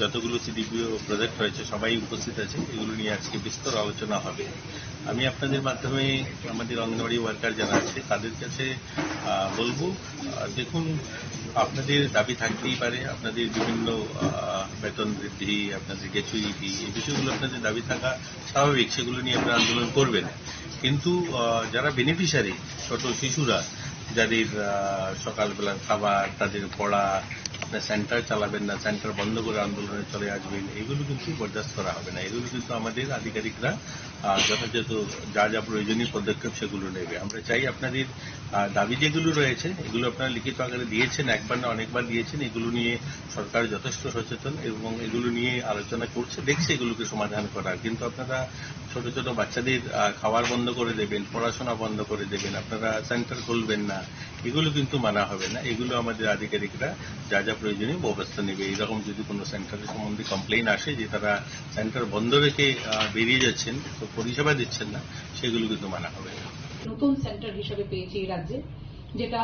যতগুলো সিডিপিও প্রজেক্ট হয়েছে, সবাই উপস্থিত আছে, এগুলো নিয়ে আজকে বিস্তর আলোচনা হবে। আমি আপনাদের মাধ্যমে আমাদের অঙ্গনওয়াড়ি ওয়ার্কার যারা আছে, তাদের কাছে, আহ, বলবো, আহ, দেখুন, আপনাদের দাবি থাকতেই পারে, আপনাদের বিভিন্ন, আহ, বেতন বৃদ্ধি, আপনাদের গ্র্যাচুইটি, এই বিষয়গুলো আপনাদের দাবি থাকা স্বাভাবিক, সেগুলো নিয়ে আপনারা আন্দোলন করবেন। কিন্তু, আহ, যারা বেনিফিশিয়ারি, ছোট শিশুরা, যাদের, আহ, সকালবেলার খাবার, তাদের পড়া, আপনার সেন্টার চালাবেন না, সেন্টার বন্ধ করে আন্দোলনে চলে আসবেন, এগুলো কিন্তু বরদাস্ত করা হবে না। এগুলো কিন্তু আমাদের আধিকারিকরা, আহ, যথাযথ যা যা প্রয়োজনীয় পদক্ষেপ সেগুলো নেবে। আমরা চাই আপনাদের, আহ, দাবি যেগুলো রয়েছে, এগুলো আপনারা লিখিত আকারে দিয়েছেন, একবার না অনেকবার দিয়েছেন, এগুলো নিয়ে সরকার যথেষ্ট সচেতন এবং এগুলো নিয়ে আলোচনা করছে, দেখছে এগুলোকে সমাধান করার। কিন্তু আপনারা ছোট ছোট বাচ্চাদের, আহ, খাওয়ার বন্ধ করে দেবেন, পড়াশোনা বন্ধ করে দেবেন, আপনারা সেন্টার খুলবেন না, এগুলো কিন্তু মানা হবে না। এগুলো আমাদের আধিকারিকরা যা যা প্রয়োজনীয় ব্যবস্থা নেবে। এরকম যদি কোনো সেন্টারের সম্বন্ধে কমপ্লেইন আসে যে তারা সেন্টার বন্ধ রেখে, আহ, বেরিয়ে যাচ্ছেন, তো পরিষেবা দিচ্ছেন না, সেগুলো কিন্তু মানা হবে না। নতুন সেন্টার হিসেবে পেয়েছি এই রাজ্যে, যেটা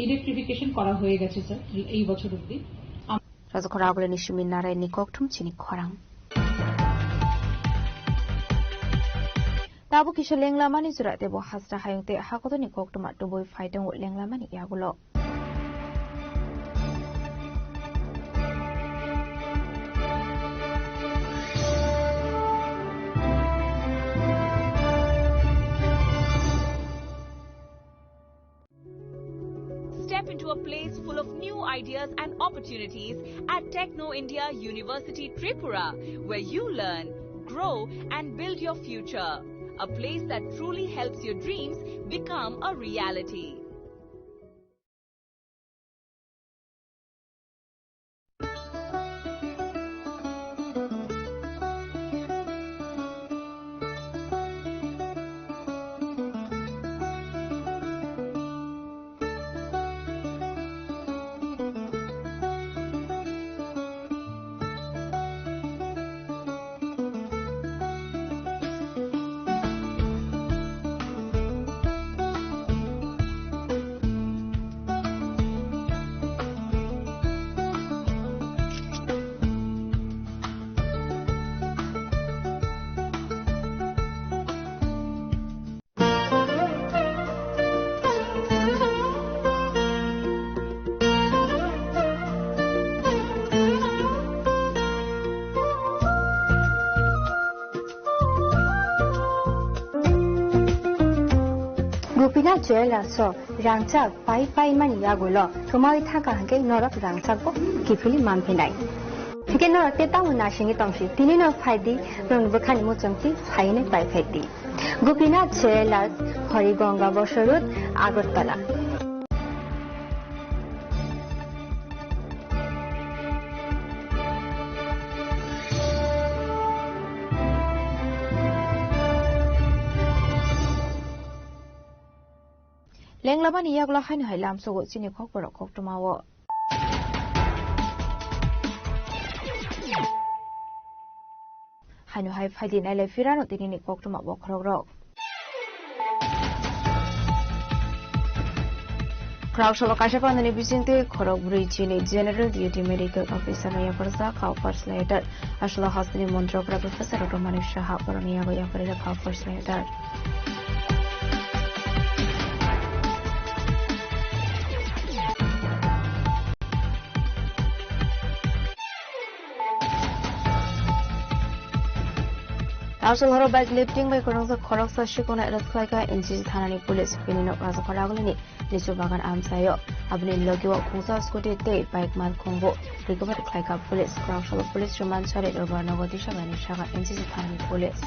ইলেকট্রিফিকেশন করা হয়ে গেছে, স্যার, এই বছর অবধি। Rajakhor Agulini simi narai ni kokthum chini khorang. Tabuk kisa lenglamani jora teibo hasra hayung tei hakotorni koktwma tubui phai tongo lenglamani yagulo. Step into a place full of new ideas and opportunities at Techno India University Tripura, where you learn, grow, and build your future. A place that truly helps your dreams become a reality. Gopinath Jewellers o rangchak pai pai mani yagulo kwmawi thangkha hwnkhe norok rangchak bo kiphilwi manphinai. Hwnkhe norok tei tamo nasingwi tongsi, tini no phai di, norokni bwkhani muchungtwi phaiwi nai pai phai di. Gopinath Jewellers, Horigonga Bosor Road, Agartala. Lenglamani yagulo haino hai lamsogo chini khokborok koktwmao. Haino hai phaidi nailai phirano tinini koktwma bokhorokrok. Khorok salo kaisa pandani bisingtwi khorok brwi chini General Duty Medical Officer no yapharjak kha first letter. Aswk hasteni montrok Professor Romani Saha borokni yago yapharjak kha first letter. Aswk horo bike lifting bai kwrwngjak khoroksa sikhokno arrest khlaikha N C C thanani police. Bini nok Rajakhor Agulini lichu bagan amchaio. Aboni logio khungsa scooty tei bike malkhungbo recovery khlaikha police. Khoroksa police remand sari Dorbar nogo Disagani saka N C C thanani police.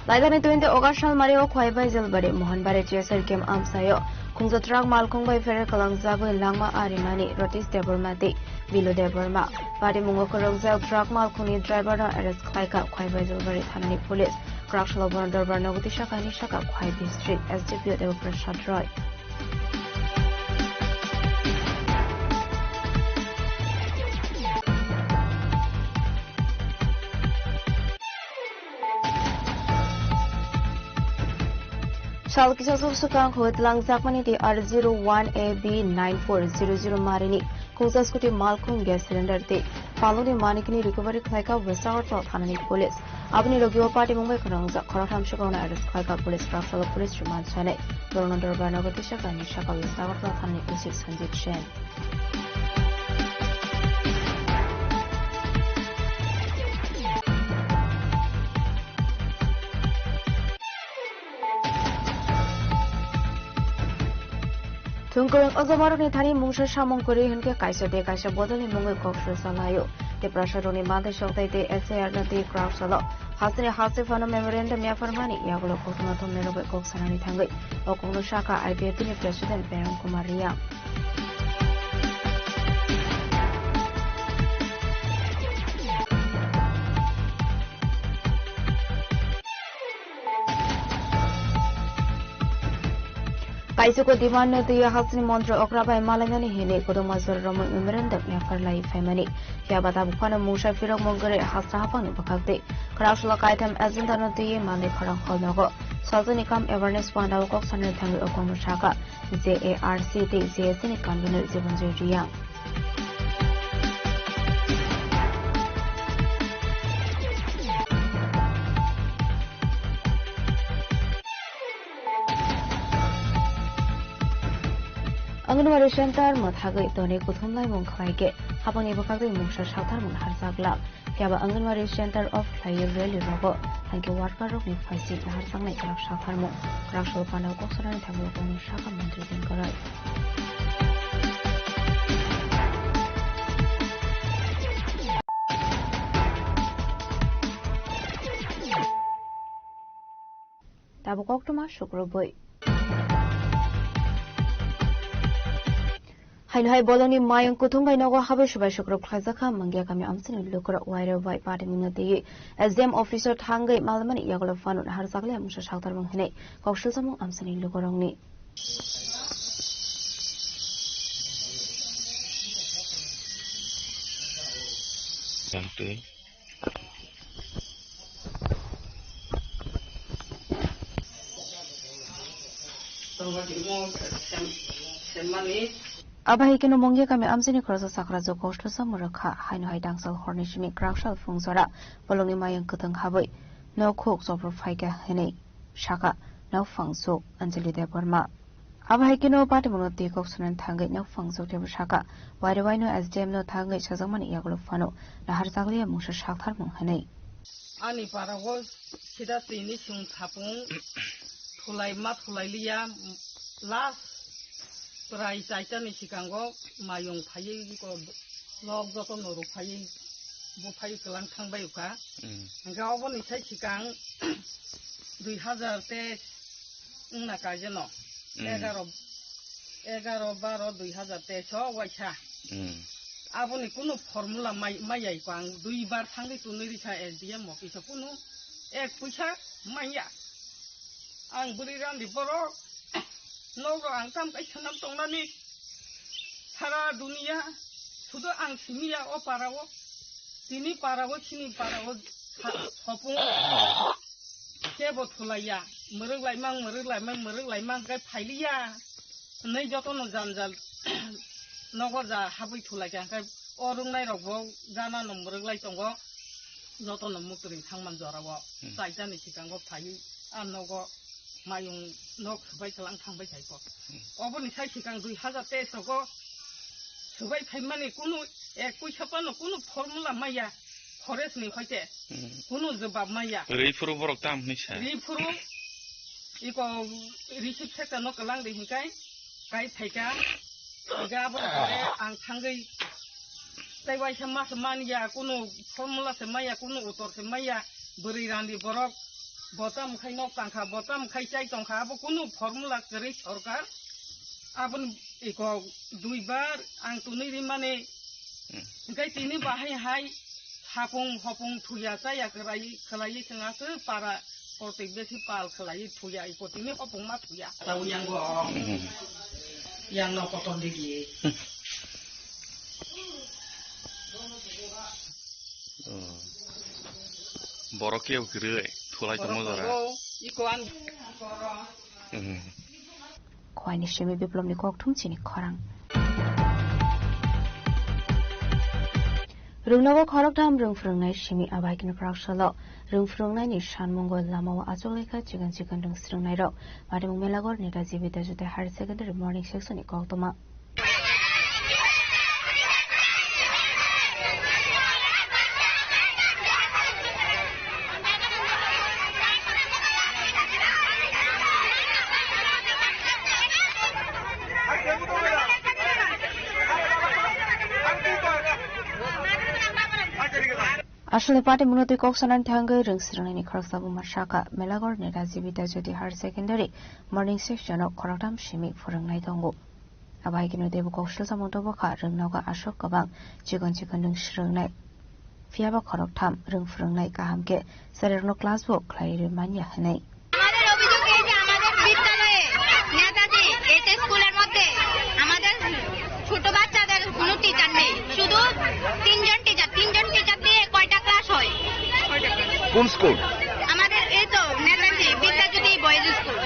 Laidani twenty August salmari o Khwaibai Jalbari Mohanbari T S R camp amsaio khungsa truck malkhung bai pherek kalangjagwi langma arimani Ratish Debbarma tei Bilu Debbarma. Patimungo kwrwngjak truck malkhungni driver no arrest khlaikha Khwaibai Jalbari thanani police. Khoroksa borok Dorbar nogo Disagani saka Khwai district S D P O Deba Prasad Roy. Sal kisa swk swkang hoi twlangjakmani tei R zero one A B nine four zero zero marini khungsa scooty malkhung gas cylinder tei paloni manikni recovery khlaikha West Agartala thanani police. Aboni logio party mungbai khoroknwk khoroktham sikhokno arrest khlaikha police. Khoroksa police remand sanai. Borokno Dorbar nogo Disagani saka West Agartala thanani O C Sanjit Sen. Thwngkwrwng ojomarokni thani mungsa samung kwrwi hwnkhe kaisa tei kaisa bodolni mungwi kok swsa laio. Tiprasarokni manthai sokthai tei S I R no twi kwrak salo hasteni hasteni phano memorandum yapharmani yagulo koktwma thumnairok bai kok sanani thangwi o kokno sakha I P F T ni President Prem Kumar Reang. Kaisuko demand no twiwi hasteni montri okra bai malainani hinwi kwdwma jora romwi memorandum yapharlai phaimani. Phiya ba tabuk phano mungsa phirokmung kwrwi hasta haphangni bwkhak twi. Kwraksalo kaitham agenda no twiwi manwi khorang hol nogo. Salsani kam awareness panda o kok sanani thangwi o kokno sakha J A R C tei J A C ni convener Jibanjoy Reang. Anganwadi center mwthagwi tonwi kuthumlaimung khlaikhe, haphangni bwkhak twi mungsa saktharmung harjak glak. Phiya ba Anganwadi center off khlaiwi rally rogo hwnkhe worker rokni phaising naharjaknai kwrak saktharmung. Kwraksalo panda o kok sanani thangwi o kokno sakha montri Dingkorai. Tabuk koktwma sukrubwi. Haino hai bolongni mayung kuthum bai nogo habwi subai sukrub khlaijak kha Mangia kami amchini lukurok wairok bai patimungno twiwi S D M office o thangwi malmani yagulo phano naharjakliya mungsa saktarmung hinwi kok silsamung amchini lukurokni. Abo hai kheno Mongya kami amchini khoroksa sakra jok kosto samung rwkha, haino hai dangsal horni simi kwraksal phung jora bolongni mayung kwthwng habwi nok huk chopro phaikha hinwi sakha nokphang jok Anjali Debbarma. Abo hai kheno patimungno twi kok sanani thangwi nokphang jok teibo sakha, wairok waino S D M no thangwi sajakmani yagulo phano naharjakliya mungsa saktharmung hinwi. Ani para o sida tini chwng thapung thulai ma thulai liya, last prai chaita ni sikango mayung phaiwi ko log joto no ruk phaiwi bo phaiwi kwlang thang bai kha. Mm. Hingke oboni sai sikang dui hazar teis wngna kaijeno. Mm. Egaro, egaro, baro, dui hazar teis o waisa. Mm. Aboni kunu formula mai, mai yai ko ang dui bar thangwi tunwi risa S D M office o kunu ek puisa manya. Ang bwrwi randi borok, nok rok ang tam kai swnam tongnani. Sara duniya, sudu ang simiya o para o. Tini para o, chini para o, sa-, sopung. Kebo thulaiya, mwrwk laimang, mwrwk laimang, mwrwk laimang, khe phailiya. Hwnwi jotono janjal nogo ja habwi thulaikha, khe o rwngnairokbo ganano mwrwk lai tongo, jotono muktwrwng thangman jorao. Hmm. Chaitani sikango phaiwi a nogo mayung nok swbai kwlang thangbai thaiko. Hmm. Oboni sai sikang dui hazar teis rogo swbai phaimani kunu ek puisa phano kunu formula maya. Forest ni hoite. Hmm. Kunu jobab maya. Rifuru borok tam hinwi sa. Rifuru iko receive sekta no kwlang de hinkai kai phaika. Ga abo pore ang thangwi tai waisa mas manya kunu formula se maya kunu utor se maya bwrwi randi borok botam khai nok tangkha botam khai chai tongkha abo kunu formula kwrwi sorkar aboni iko duibar ang tunwi rimani. Hmm. Hingke tini bahai hai hapung hopung thuya chaya kwrai khwlaiwi chwng aswk para kotek besi pal khwlaiwi thuya iko tini hopung ma thuya. Tau yang bo. Hmm. Yang no kotor digi. Oh. Borok kebo kwrwi thulai tongma jora. Iko an. Hmm. Khoini simi Biplobni kokthum chini khorang. Rwngnogo khoroktham rwng phwrwngnai simi abaikino kwraksalo rwng phwrwngnaini sanmungo lamao achuklikha chikon chikon rwng swrwngnairok. Patimung Melagor Netaji Vidyajyoti Higher Secondary Morning Section ni koktwma. Aswkni patimungno twi kok sanani thangwi rwng swrwngnaini khoroksa buma sakha, Melagor Netaji Vidyajyoti Higher Secondary Morning Section o khoroktham simi phwrwngnai tongo. Abo hai kheno teibo kok silsamung tubukha, rwngnogo aswk kwbang chikon chikon rwng swrwngnai. Phiyaba khoroktham rwng phwrwngnai kaham khe chwrairokno class bo khlai rwi manya hwnwi. আমাদের অভিযোগ এই যে আমাদের বিদ্যালয়ে নেতাজি কোন স্কুল? আমাদের এই তো Netaji Vidyajyoti boys school.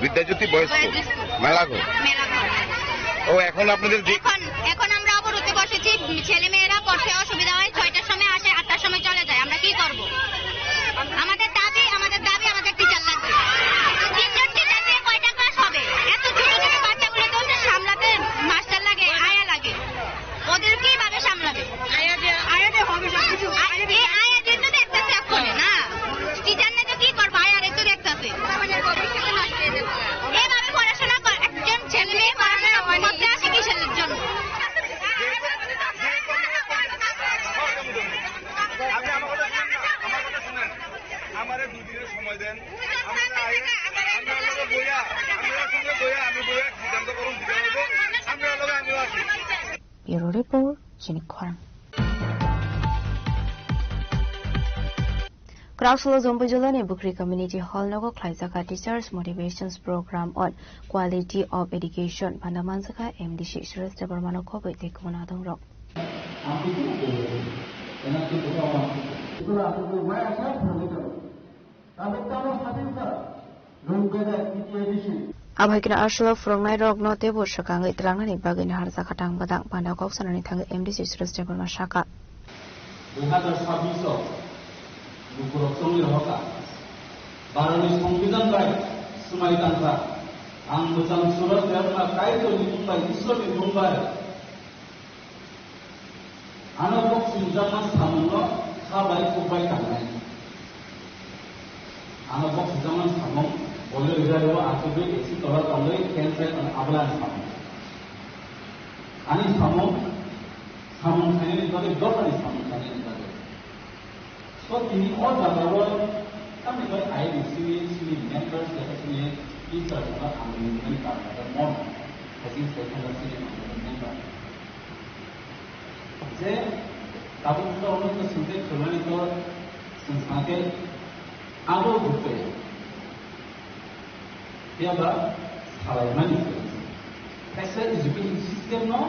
Vidyajyoti boys school. Boys school. Melaghar. Melaghar. ও, এখন আপনাদের যে এখন, এখন আমরা অবরোধে বসেছি। ছেলে মেয়েরা পড়তে অসুবিধা হয়, ছয়টার সময় আসে, আটটার সময় চলে যায়। আমরা কি করব? আমাদের দাবি, আমাদের দাবি, আমাদের টিচার লাগবে। তিনজন টিচার দিয়ে কয়টা ক্লাস হবে? এত ছোট ছোট বাচ্চাগুলো তো সামলাতে মাস্টার লাগে, আয়া লাগে। ওদের কিভাবে সামলাবে? আয়া দিয়ে, আয়া দিয়ে হবে সব কিছু। আ-, এই আয়া দিয়ে তো দেখতেছে এখন, না? টিচার না তো কি করবো? আয়া রে তো দেখতেছে। এভাবে পড়াশোনা কর-, একজন ছেলে মেয়ে পড়াশোনা করতে আসে কিসের জন্য? আপনি আমার কথা শুনেন না, আমার কথা শুনেন। আমারে দুই দিনের সময় দেন। আমরা আই-, আমরা লোকে বইয়া, আমরা সঙ্গে বইয়া, আমি বইয়া সিদ্ধান্ত করুন, সিদ্ধান্ত করুন। আমরা লোকে আমিও আছি। Bureau Report, Chini Khorang. Kraksolo Jompuijolani Bukri Community Hall nogo khlaijak Teachers Motivations Program on Quality of Education, banda manjakha M D C Suresh Debbarmano khobwi tei kubun adongrok. Abo hai kheno aswk phwrwngnairokno teibo swkangwi twlangnani bagwi naharjakha tang bwdang, banda kok sanani thangwi M D C Suresh Debbarma sakha. Dui hazar sabbish o lukurok chongwi rohorkha. Bharotni Songbidan bai swmai tangkha. Ang bwchang Suresh Debbarma Kaitorni mung bai, Ishwarni mung bai, ano bok swijak man samungno kha bai kuk bai tangnai. Ano bok swijak man samung, boile rijak rw achugwi A C tola tongwi fan sai tong abla ni samung. Ani samung, samung khainani bagwi dophani samung khainani bagwi. So, tini o jagao tamni bai I D C ni, chini members, tei chini teachers no ang ni mani karna mon, I think second chini member. Je tabuk to ono to sinte khulani to sensake abo bupe. Phiya ba salaimani se. Kaisa education system no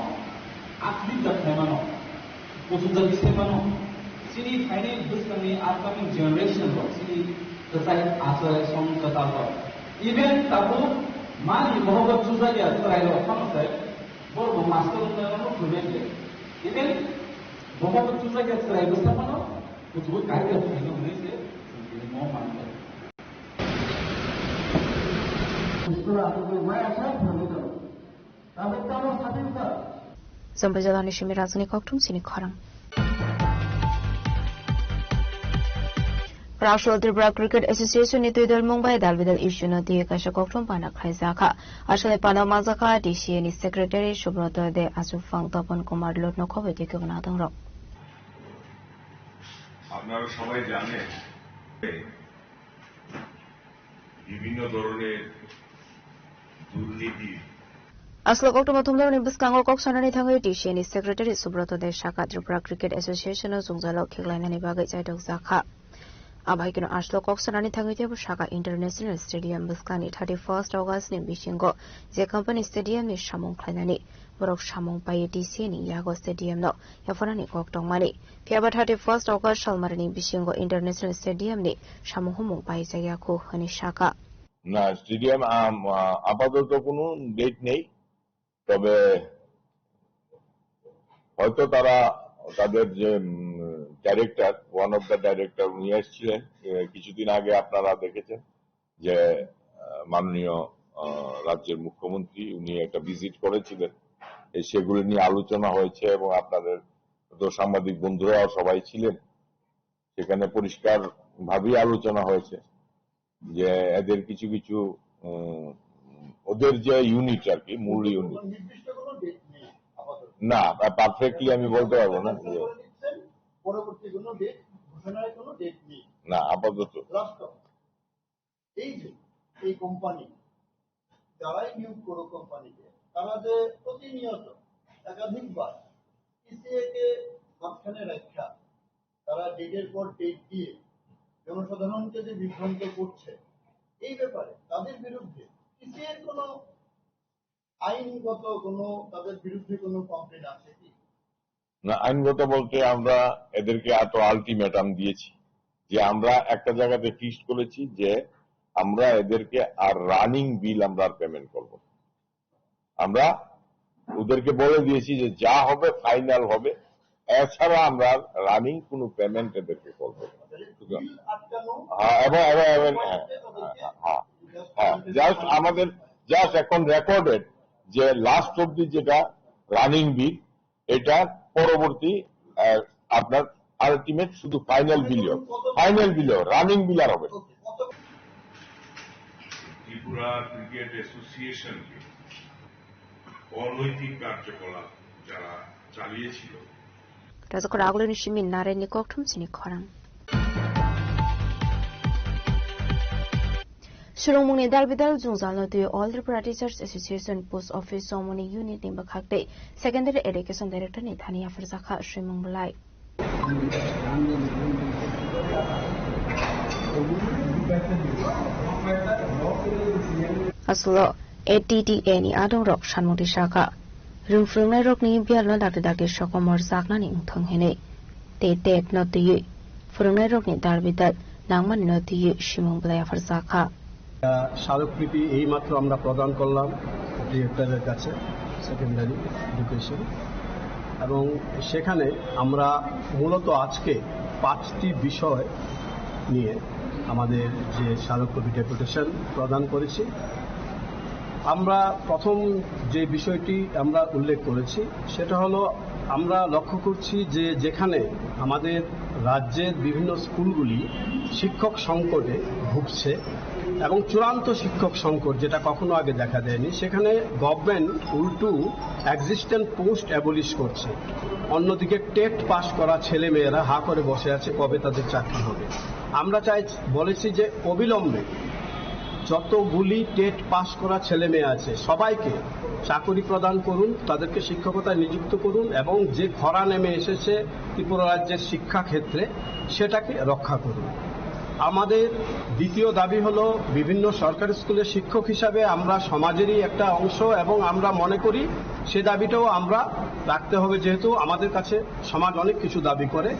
update da khlaimano, kuchukjagwi se mano. Chini phainai bwskangni upcoming generation rok, chini kwchai achai song kwtal rok. Even tabuk mani bohogo chujakya chwrai rok phano se, borok bo master wngna no thumai khe. Even bohogo chujakya chwrai bwsa phano kuchukgo kaitor phaino hwnwi se chwng tini mo mankha. Chwng Bajala ni simi rajani kokthum chini khorang. Rashtra Tripura Cricket Association ni twi dol mung bai dal bidal issue no twi kaisa kokthum pana khlaijakha. Asole pana manjakha D C A ni secretary Subroto De, Achufang Topon Kumar Lut no khobwi twi kebo nadong rok. আপনারা সবাই জানেন, বিভিন্ন ধরনের দুর্নীতি। Aswk koktwma thumjakni bwskango kok sanani thangwi D C A ni secretary Subroto De sakha Tripura Cricket Association no jwngjalo khiklainani bagwi chaidok jakha. Abo hai kheno aswk kok sanani thangwi teibo sakha International Stadium bwskangni thirty first August ni bisingo je company stadium ni samung khlainani borok samung paiwi D C A ni yago stadium no yapharnani kok tongmani. Phiya ba thirty first August salmarini bisingo International Stadium ni samung humung paijakya khu hwnwi sakha. না, stadium, আম, আ, আপাতত কোনো date নেই। তবে হয়তো তারা তাদের যে, উম, director, one of the director উনি এসেছিলেন, এ, কিছুদিন আগে আপনারা দেখেছেন। যে, আহ, মাননীয়, আহ, রাজ্যের মুখ্যমন্ত্রী উনি একটা ভিজিট করেছিলেন। এই সেগুলি নিয়ে আলোচনা হয়েছে এবং আপনাদের তো সাংবাদিক বন্ধুরাও সবাই ছিলেন। সেখানে পরিষ্কারভাবেই আলোচনা হয়েছে যে এদের কিছু কিছু, উম, ওদের যে ইউনিট আর কি, মূল ইউনিট। কোনো নির্দিষ্ট কোনো ডেট নেই আপাতত। না, পারফেক্টলি আমি বলতে পারবো না। ঘোষণা দিচ্ছেন, পরবর্তী কোনো ডেট, ঘোষণার কোনো ডেট নেই। না, আপাতত। লাস্ট কথা। এই যে এই কোম্পানি, যারাই নিয়োগ করুক কোম্পানিতে, তারা যে প্রতিনিয়ত একাধিকবার ইসিএ কে মাঝখানে রাখা, তারা ডেটের পর ডেট দিয়ে জনসাধারণকে যে বিভ্রান্ত করছে, এই ব্যাপারে তাদের বিরুদ্ধে ইসিএ র কোনো আইনগত কোনো, তাদের বিরুদ্ধে কোনো কমপ্লেন আছে কি? না, আইনগত বলতে আমরা এদেরকে এত আলটিমেটাম দিয়েছি, যে আমরা একটা জায়গাতে ফিক্সড করেছি যে আমরা এদেরকে আর রানিং বিল আমরা আর পেমেন্ট করব না। আমরা ওদেরকে বলে দিয়েছি যে যা হবে ফাইনাল হবে, এছাড়া আমরা রানিং কোনো পেমেন্ট এদেরকে করব না। হ্যাঁ, এবং এবং এবং হ্যাঁ, হ্যাঁ, হ্যাঁ, হ্যাঁ। জাস্ট আমাদের জাস্ট এখন রেকর্ডেড যে লাস্ট অবধি যেটা রানিং বিল, এটা পরবর্তী আহ, আপনার আলটিমেট শুধু ফাইনাল বিল হবে। ফাইনাল বিল হবে, রানিং বিল আর হবে না। ত্রিপুরা ক্রিকেট অ্যাসোসিয়েশনকে অনৈতিক কার্যকলাপ যারা চালিয়েছিল, Rajak ragulini simi nareni kokthum chini khorang. Swrwngmungni dalbidal jwngjalno twi All Tripura Teachers Association Post Office Somoni Unit ni bwkhak tei Secondary Education Director ni thani yapharjakha swimung bwlai. Aswkno A T T A ni adongrok sanmung twi sakha, rwng phwrwngnairokni biyalno dakti dakti sokomor jaknani wngthong hinwi tei tet no twiwi phwrwngnairokni dalbidal nangmanino twiwi swimung bwlai yapharjakha. স্মারকলিপি এইমাত্র আমরা প্রদান করলাম ডিরেক্টরের কাছে, secondary education. এবং সেখানে আমরা মূলত আজকে পাঁচটি বিষয় নিয়ে আমাদের যে স্মারকলিপি ডেপুটেশন প্রদান করেছি। আমরা প্রথম যে বিষয়টি আমরা উল্লেখ করেছি, সেটা হলো আমরা লক্ষ্য করছি যে যেখানে আমাদের রাজ্যের বিভিন্ন স্কুলগুলি শিক্ষক সংকটে ভুগছে এবং চূড়ান্ত শিক্ষক সংকট, যেটা কখনো আগে দেখা দেয়নি, সেখানে গভর্নমেন্ট উল্টু এক্সিস্টেন্ট পোস্ট অ্যাবলিশ করছে। অন্যদিকে টেট পাস করা ছেলে মেয়েরা হা করে বসে আছে, কবে তাদের চাকরি হবে। আমরা চাই, বলেছি যে অবিলম্বে যতগুলি টেট পাস করা ছেলে মেয়ে আছে, সবাইকে চাকরি প্রদান করুন, তাদেরকে শিক্ষকতায় নিযুক্ত করুন এবং যে খরা নেমে এসেছে ত্রিপুরা রাজ্যের শিক্ষাক্ষেত্রে, সেটাকে রক্ষা করুন। আমাদের দ্বিতীয় দাবি হলো, বিভিন্ন সরকারি স্কুলের শিক্ষক হিসাবে আমরা সমাজেরই একটা অংশ এবং আমরা মনে করি সে দাবিটাও আমরা রাখতে হবে, যেহেতু আমাদের কাছে সমাজ অনেক কিছু দাবি করে।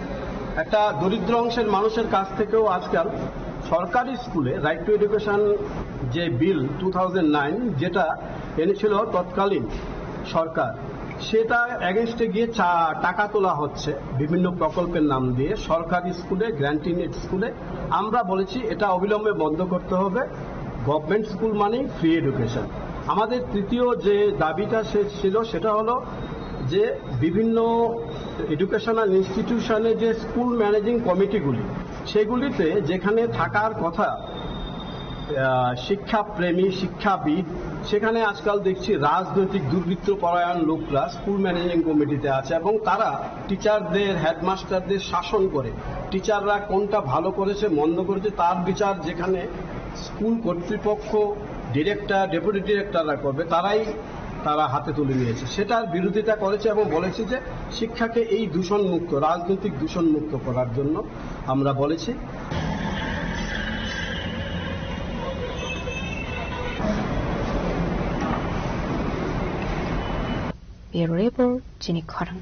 একটা দরিদ্র অংশের মানুষের কাছ থেকেও আজকাল সরকারি স্কুলে রাইট টু এডুকেশন যে বিল টু থাউজেন্ড নাইন, যেটা এনেছিল তৎকালীন সরকার, সেটা এগেনস্টে গিয়ে চা-, টাকা তোলা হচ্ছে বিভিন্ন প্রকল্পের নাম দিয়ে সরকারি স্কুলে, গ্র্যান্ট ইন এইড স্কুলে। আমরা বলেছি এটা অবিলম্বে বন্ধ করতে হবে। গভর্নমেন্ট স্কুল মানেই ফ্রি এডুকেশন। আমাদের তৃতীয় যে দাবিটা সে ছিল, সেটা হলো যে বিভিন্ন এডুকেশনাল ইনস্টিটিউশনে যে স্কুল ম্যানেজিং কমিটিগুলি, সেগুলিতে যেখানে থাকার কথা, আহ, শিক্ষাপ্রেমী, শিক্ষাবিদ, সেখানে আজকাল দেখছি রাজনৈতিক দুর্বৃত্ত পরায়ণ লোকরা স্কুল ম্যানেজিং কমিটিতে আছে এবং তারা টিচারদের, হেডমাস্টারদের শাসন করে। টিচাররা কোনটা ভালো করেছে, মন্দ করেছে, তার বিচার যেখানে স্কুল কর্তৃপক্ষ, ডিরেক্টর, ডেপুটি ডিরেক্টররা করবে, তারাই তারা হাতে তুলে নিয়েছে, সেটার বিরোধিতা করেছে এবং বলেছে যে শিক্ষাকে এই দূষণমুক্ত, রাজনৈতিক দূষণমুক্ত করার জন্য আমরা বলেছি। Bureau Report, chini khorang.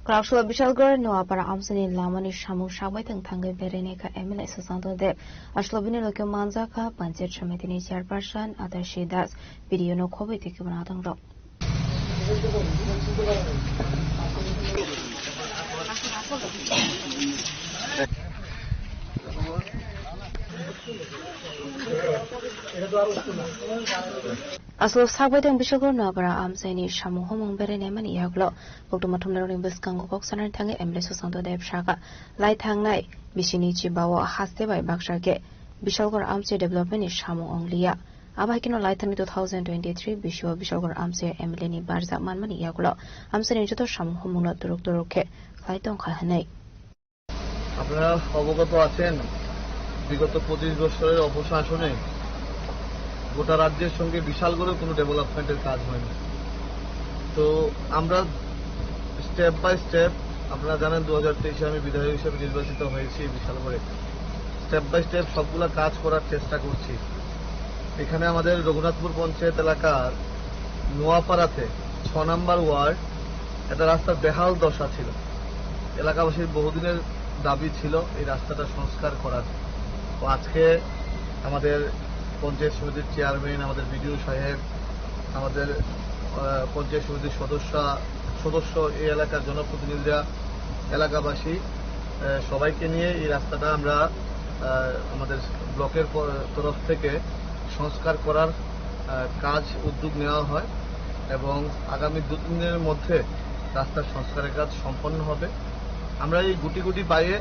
Klaksula Bishalgarh Noapara amchaini lamani samung sakbai thang thangwi berainai kha M L A Sushanta Deb. Aswkno bini logi manjakha Panchayat Samitini Chairperson Adashi Das, B D O no khobwi tei kibuna adongrok. Aswk sakbai thang Bishalgarh Noapara amchaini samung humung berainai mani yagulo koktwma thumnairokni bwskango kok sanani thangwi M L A Sushanta Deb sakha, lai thangnai bisini chibao haste bai baksa khe Bishalgarh amchai development ni samung ong liya. Abo hai kheno lai thangni two thousand twenty-three bisio Bishalgarh amchai M L A ni barjak manmani yagulo amchaini joto samung humungno turuk turuk khe khlai tongkha hwnwi. আপনারা অবগত আছেন, বিগত পঁচিশ বছরের অপশাসনে গোটা রাজ্যের সঙ্গে বিশালগড়ে কোনো ডেভেলপমেন্টের কাজ হয়নি। তো আমরা স্টেপ বাই স্টেপ, আপনারা জানেন, দু হাজার তেইশে আমি বিধায়ক হিসেবে নির্বাচিত হয়েছি বিশালগড়ে। স্টেপ বাই স্টেপ সবগুলা কাজ করার চেষ্টা করছি। এখানে আমাদের রঘুনাথপুর পঞ্চায়েত এলাকার নোয়াপাড়াতে ছ নম্বর ওয়ার্ড, একটা রাস্তার বেহাল দশা ছিল। এলাকাবাসীর বহুদিনের দাবি ছিল এই রাস্তাটা সংস্কার করার। তো আজকে আমাদের পঞ্চায়েত সমিতির চেয়ারম্যান, আমাদের বিডিও সাহেব, আমাদের আহ, পঞ্চায়েত সমিতির সদস্য সদস্য এই এলাকার জনপ্রতিনিধিরা, এলাকাবাসী, আহ, সবাইকে নিয়ে এই রাস্তাটা আমরা আহ, আমাদের ব্লকের প- তরফ থেকে সংস্কার করার আহ, কাজ উদ্যোগ নেওয়া হয় এবং আগামী দুদিনের মধ্যে রাস্তার সংস্কারের কাজ সম্পন্ন হবে। আমরা এই গুটি গুটি পায়ে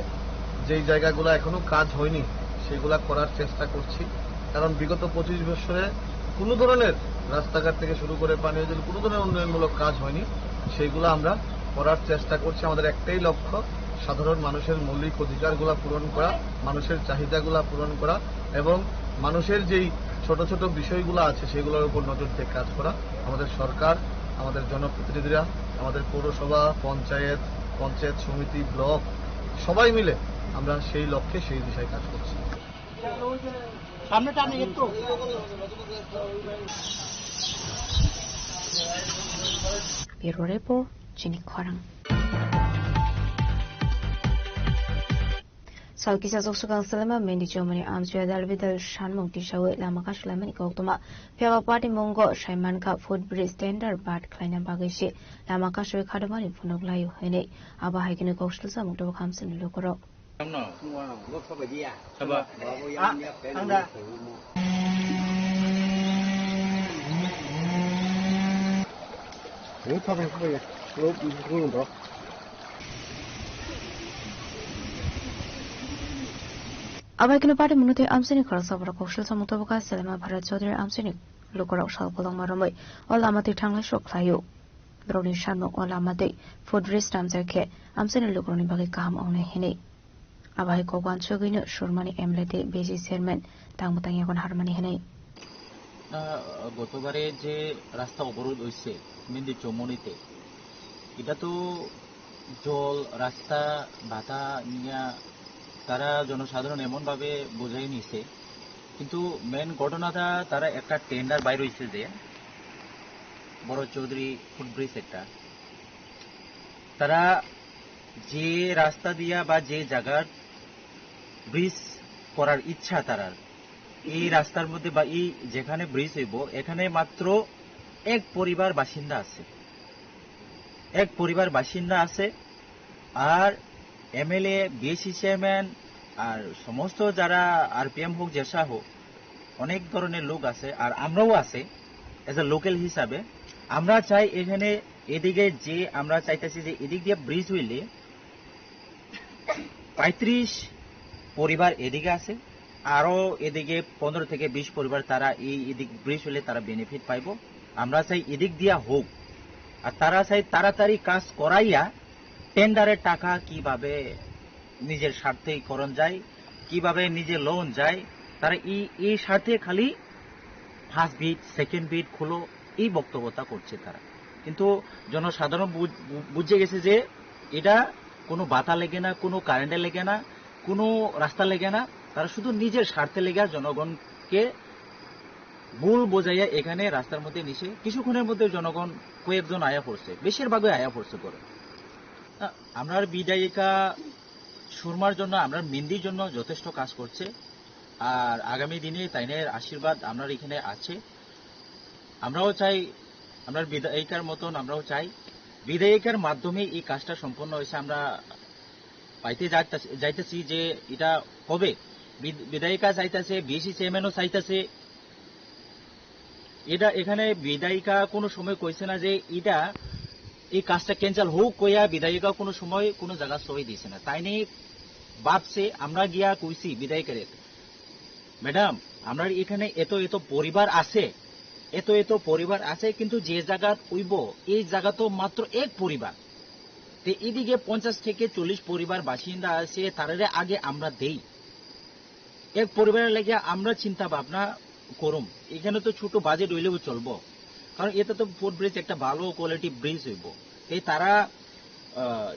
যেই জায়গাগুলো এখনো কাজ হয়নি, সেগুলা করার চেষ্টা করছি, কারণ বিগত পঁচিশ বছরে কোনো ধরনের রাস্তাঘাট থেকে শুরু করে পানীয় জল কোনো ধরনের উন্নয়নমূলক কাজ হয়নি, সেইগুলো আমরা করার চেষ্টা করছি। আমাদের একটাই লক্ষ্য, সাধারণ মানুষের মৌলিক অধিকারগুলা পূরণ করা, মানুষের চাহিদাগুলা পূরণ করা এবং মানুষের যেই ছোট ছোট বিষয়গুলো আছে সেগুলোর উপর নজর দিয়ে কাজ করা। আমাদের সরকার, আমাদের জনপ্রতিনিধিরা, আমাদের পৌরসভা, পঞ্চায়েত, পঞ্চায়েত সমিতি, ব্লক, সবাই মিলে আমরা সেই লক্ষ্যে সেই দিশায় কাজ করছি। সামনে টানে একটু। Bureau Report, Chini Khorang. Salkisa joksukang selema Mendi Chomoni amchoi dal bidal sanmung tisawi lama kaslamani koktoma. Phiaba party mungo saimankha footbridge tender bat khlaina bagwi se lama kaswi khadomani phunuk laio hinwi. Abo hai kheno koksil samung tubuk hamsini lukurok. Samno. Saba. Ah, ang da. Abai kino party munute amsini khoroksa borok koksil samung tubuk selema Bharat Chaudhary amsini lukurok sal kolongma romwi o lama twi thanglai sok khlaio. Borokni samung o lama twi footbridge tamjak khe amsini lukurokni bagwi kaham wngnai hinwi. Abo hai kok uansugwino Surmani M L A tei B C chairman tangbo tangyagon harmani hinwi. আহ, গতবারে যে রাস্তা অবরোধ হইছে মেন্দি চৌমনিতে, এটা তো জল, রাস্তা, ভাতা নিয়া তারা জনসাধারণ এমনভাবে বোঝাই নিছে, কিন্তু মেন ঘটনাটা তারা একটা টেন্ডার বাইর হইছে যে বড় চৌধুরী ফুটব্রিজ একটা, তারা যে রাস্তা দিয়া বা যে জায়গার ব্রিজ করার ইচ্ছা তারার, এই রাস্তার মধ্যে বা এই যেখানে ব্রিজ হইব, এখানে মাত্র এক পরিবার বাসিন্দা আছে, এক পরিবার বাসিন্দা আছে। আর এমএলএ, বিএসি চেয়ারম্যান আর সমস্ত যারা আরপিএম হোক, যেসা হোক, অনেক ধরনের লোক আছে, আর আমরাও আছে এজ এ লোকাল হিসাবে। আমরা চাই এখানে এদিকে যে আমরা চাইতেছি যে এদিক দিয়ে ব্রিজ হইলে পঁয়ত্রিশ পরিবার এদিকে আছে, আরো এদিকে পনেরো থেকে বিশ পরিবার তারা এই এদিক ব্রিজ হলে তারা বেনিফিট পাইবো। আমরা চাই এদিক দিয়া হোক, আর তারা চাই তাড়াতাড়ি কাজ করাইয়া টেন্ডারের টাকা কিভাবে নিজের স্বার্থেই করণ যায়, কিভাবে নিজে লোন যায়, তারা এই এই স্বার্থে খালি ফার্স্ট বিট, সেকেন্ড বিট খোলো, এই বক্তব্যটা করছে তারা। কিন্তু জনসাধারণ বুঝ- বু- বুঝে গেছে যে এটা কোনো বাতা লেগে না, কোনো কারেন্টে লেগে না, কোনো রাস্তা লেগে না। তারা শুধু নিজের স্বার্থে লেগে জনগণকে ভুল বোঝাইয়া এখানে রাস্তার মধ্যে নিছে। কিছুক্ষণের মধ্যে জনগণ কয়েকজন আয়া পড়ছে, বেশিরভাগই আয়া পড়ছে পরে। আ- আমরা বিধায়িকা সুরমার জন্য, আমরা মেন্দির জন্য যথেষ্ট কাজ করছে। আর আগামী দিনে তাইনের আশীর্বাদ আমরা এখানে আছে। আমরাও চাই, আমরা বিধায়িকার মতন আমরাও চাই, বিধায়িকার মাধ্যমে এই কাজটা সম্পন্ন হয়েছে। আমরা পাইতে যাইতাছি, যাইতেছি যে এটা হবে। বিধ- বিধায়িকা চাইতেছে, বিএসি চেয়ারম্যানও চাইতেছে। এটা এখানে বিধায়িকা কোনো সময় কইছে না যে এটা, এই কাজটা ক্যান্সেল হোক কইয়া বিধায়িকা কোনো সময় কোনো জায়গা সই দিছে না। তাই নিয়ে ভাবছে, আমরা গিয়া কইছি বিধায়িকারে, "ম্যাডাম, আমরা এখানে এত এত পরিবার আছে, এত এত পরিবার আছে, কিন্তু যে জায়গা অইব, এই জায়গা তো মাত্র এক পরিবার। তো এদিকে পঞ্চাশ থেকে চল্লিশ পরিবার বাসিন্দা আছে, তারারে আগে আমরা দেই।" এক পরিবারের লাগে আমরা চিন্তা ভাবনা করুম। এখানে তো ছোট বাজেট হইলেও চলবো, কারণ এটা তো ফুটব্রিজ, একটা ভালো কোয়ালিটি ব্রিজ হইব। এই তারা, আহ,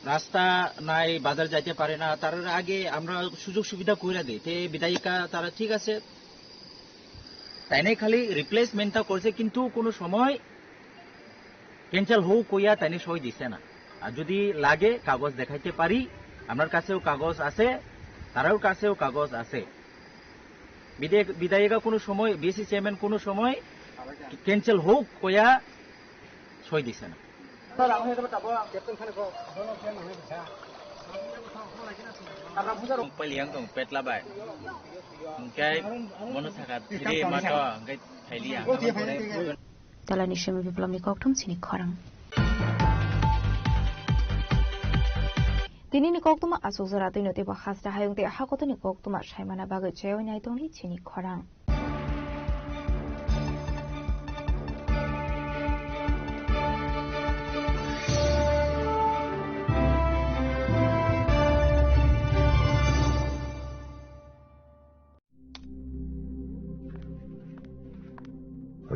রাস্তা নাই, বাজার যাইতে পারে না, তার আগে আমরা সুযোগ সুবিধা কইরা দেই। তে বিধায়িকা তারা ঠিক আছে, তাই নাই খালি রিপ্লেসমেন্টটা করছে, কিন্তু কোনো সময় ক্যান্সেল হোক কইয়া তাই নাই সই দিছে না। আর যদি লাগে কাগজ দেখাইতে পারি, আপনার কাছেও কাগজ আছে, তারাও কাছেও কাগজ আছে। বিধায়ক, বিধায়িকা কোনো সময়, বিএসসি চেয়ারম্যান কোনো সময় ক্যান্সেল হোক কয়া সই দিছে না। Tong pali yang tong petla bai. Hingkai mono saka thiri mato, hingkai thaili yang. Talani simi biplomni kokthum chini khorang. Tinini koktuma asuk jora twino teibo hasta hayung tei hakotoni koktuma saimana bagwi chaywi nai tongli chini khorang.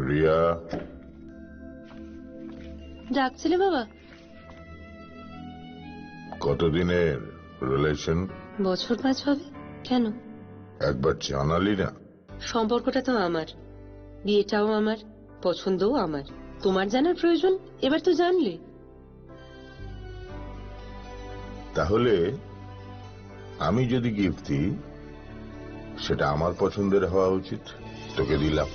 Riya. ডাকছিলে বাবা? কতদিনের রিলেশন? বছর পাঁচ হবে। কেন? একবার জানালি না। সম্পর্কটা তো আমার, বিয়েটাও আমার, পছন্দও আমার। তোমার জানার প্রয়োজন, এবার তো জানলে। তাহলে আমি যদি গিফট দিই, সেটা আমার পছন্দের হওয়া উচিত। তোকে দিলাম।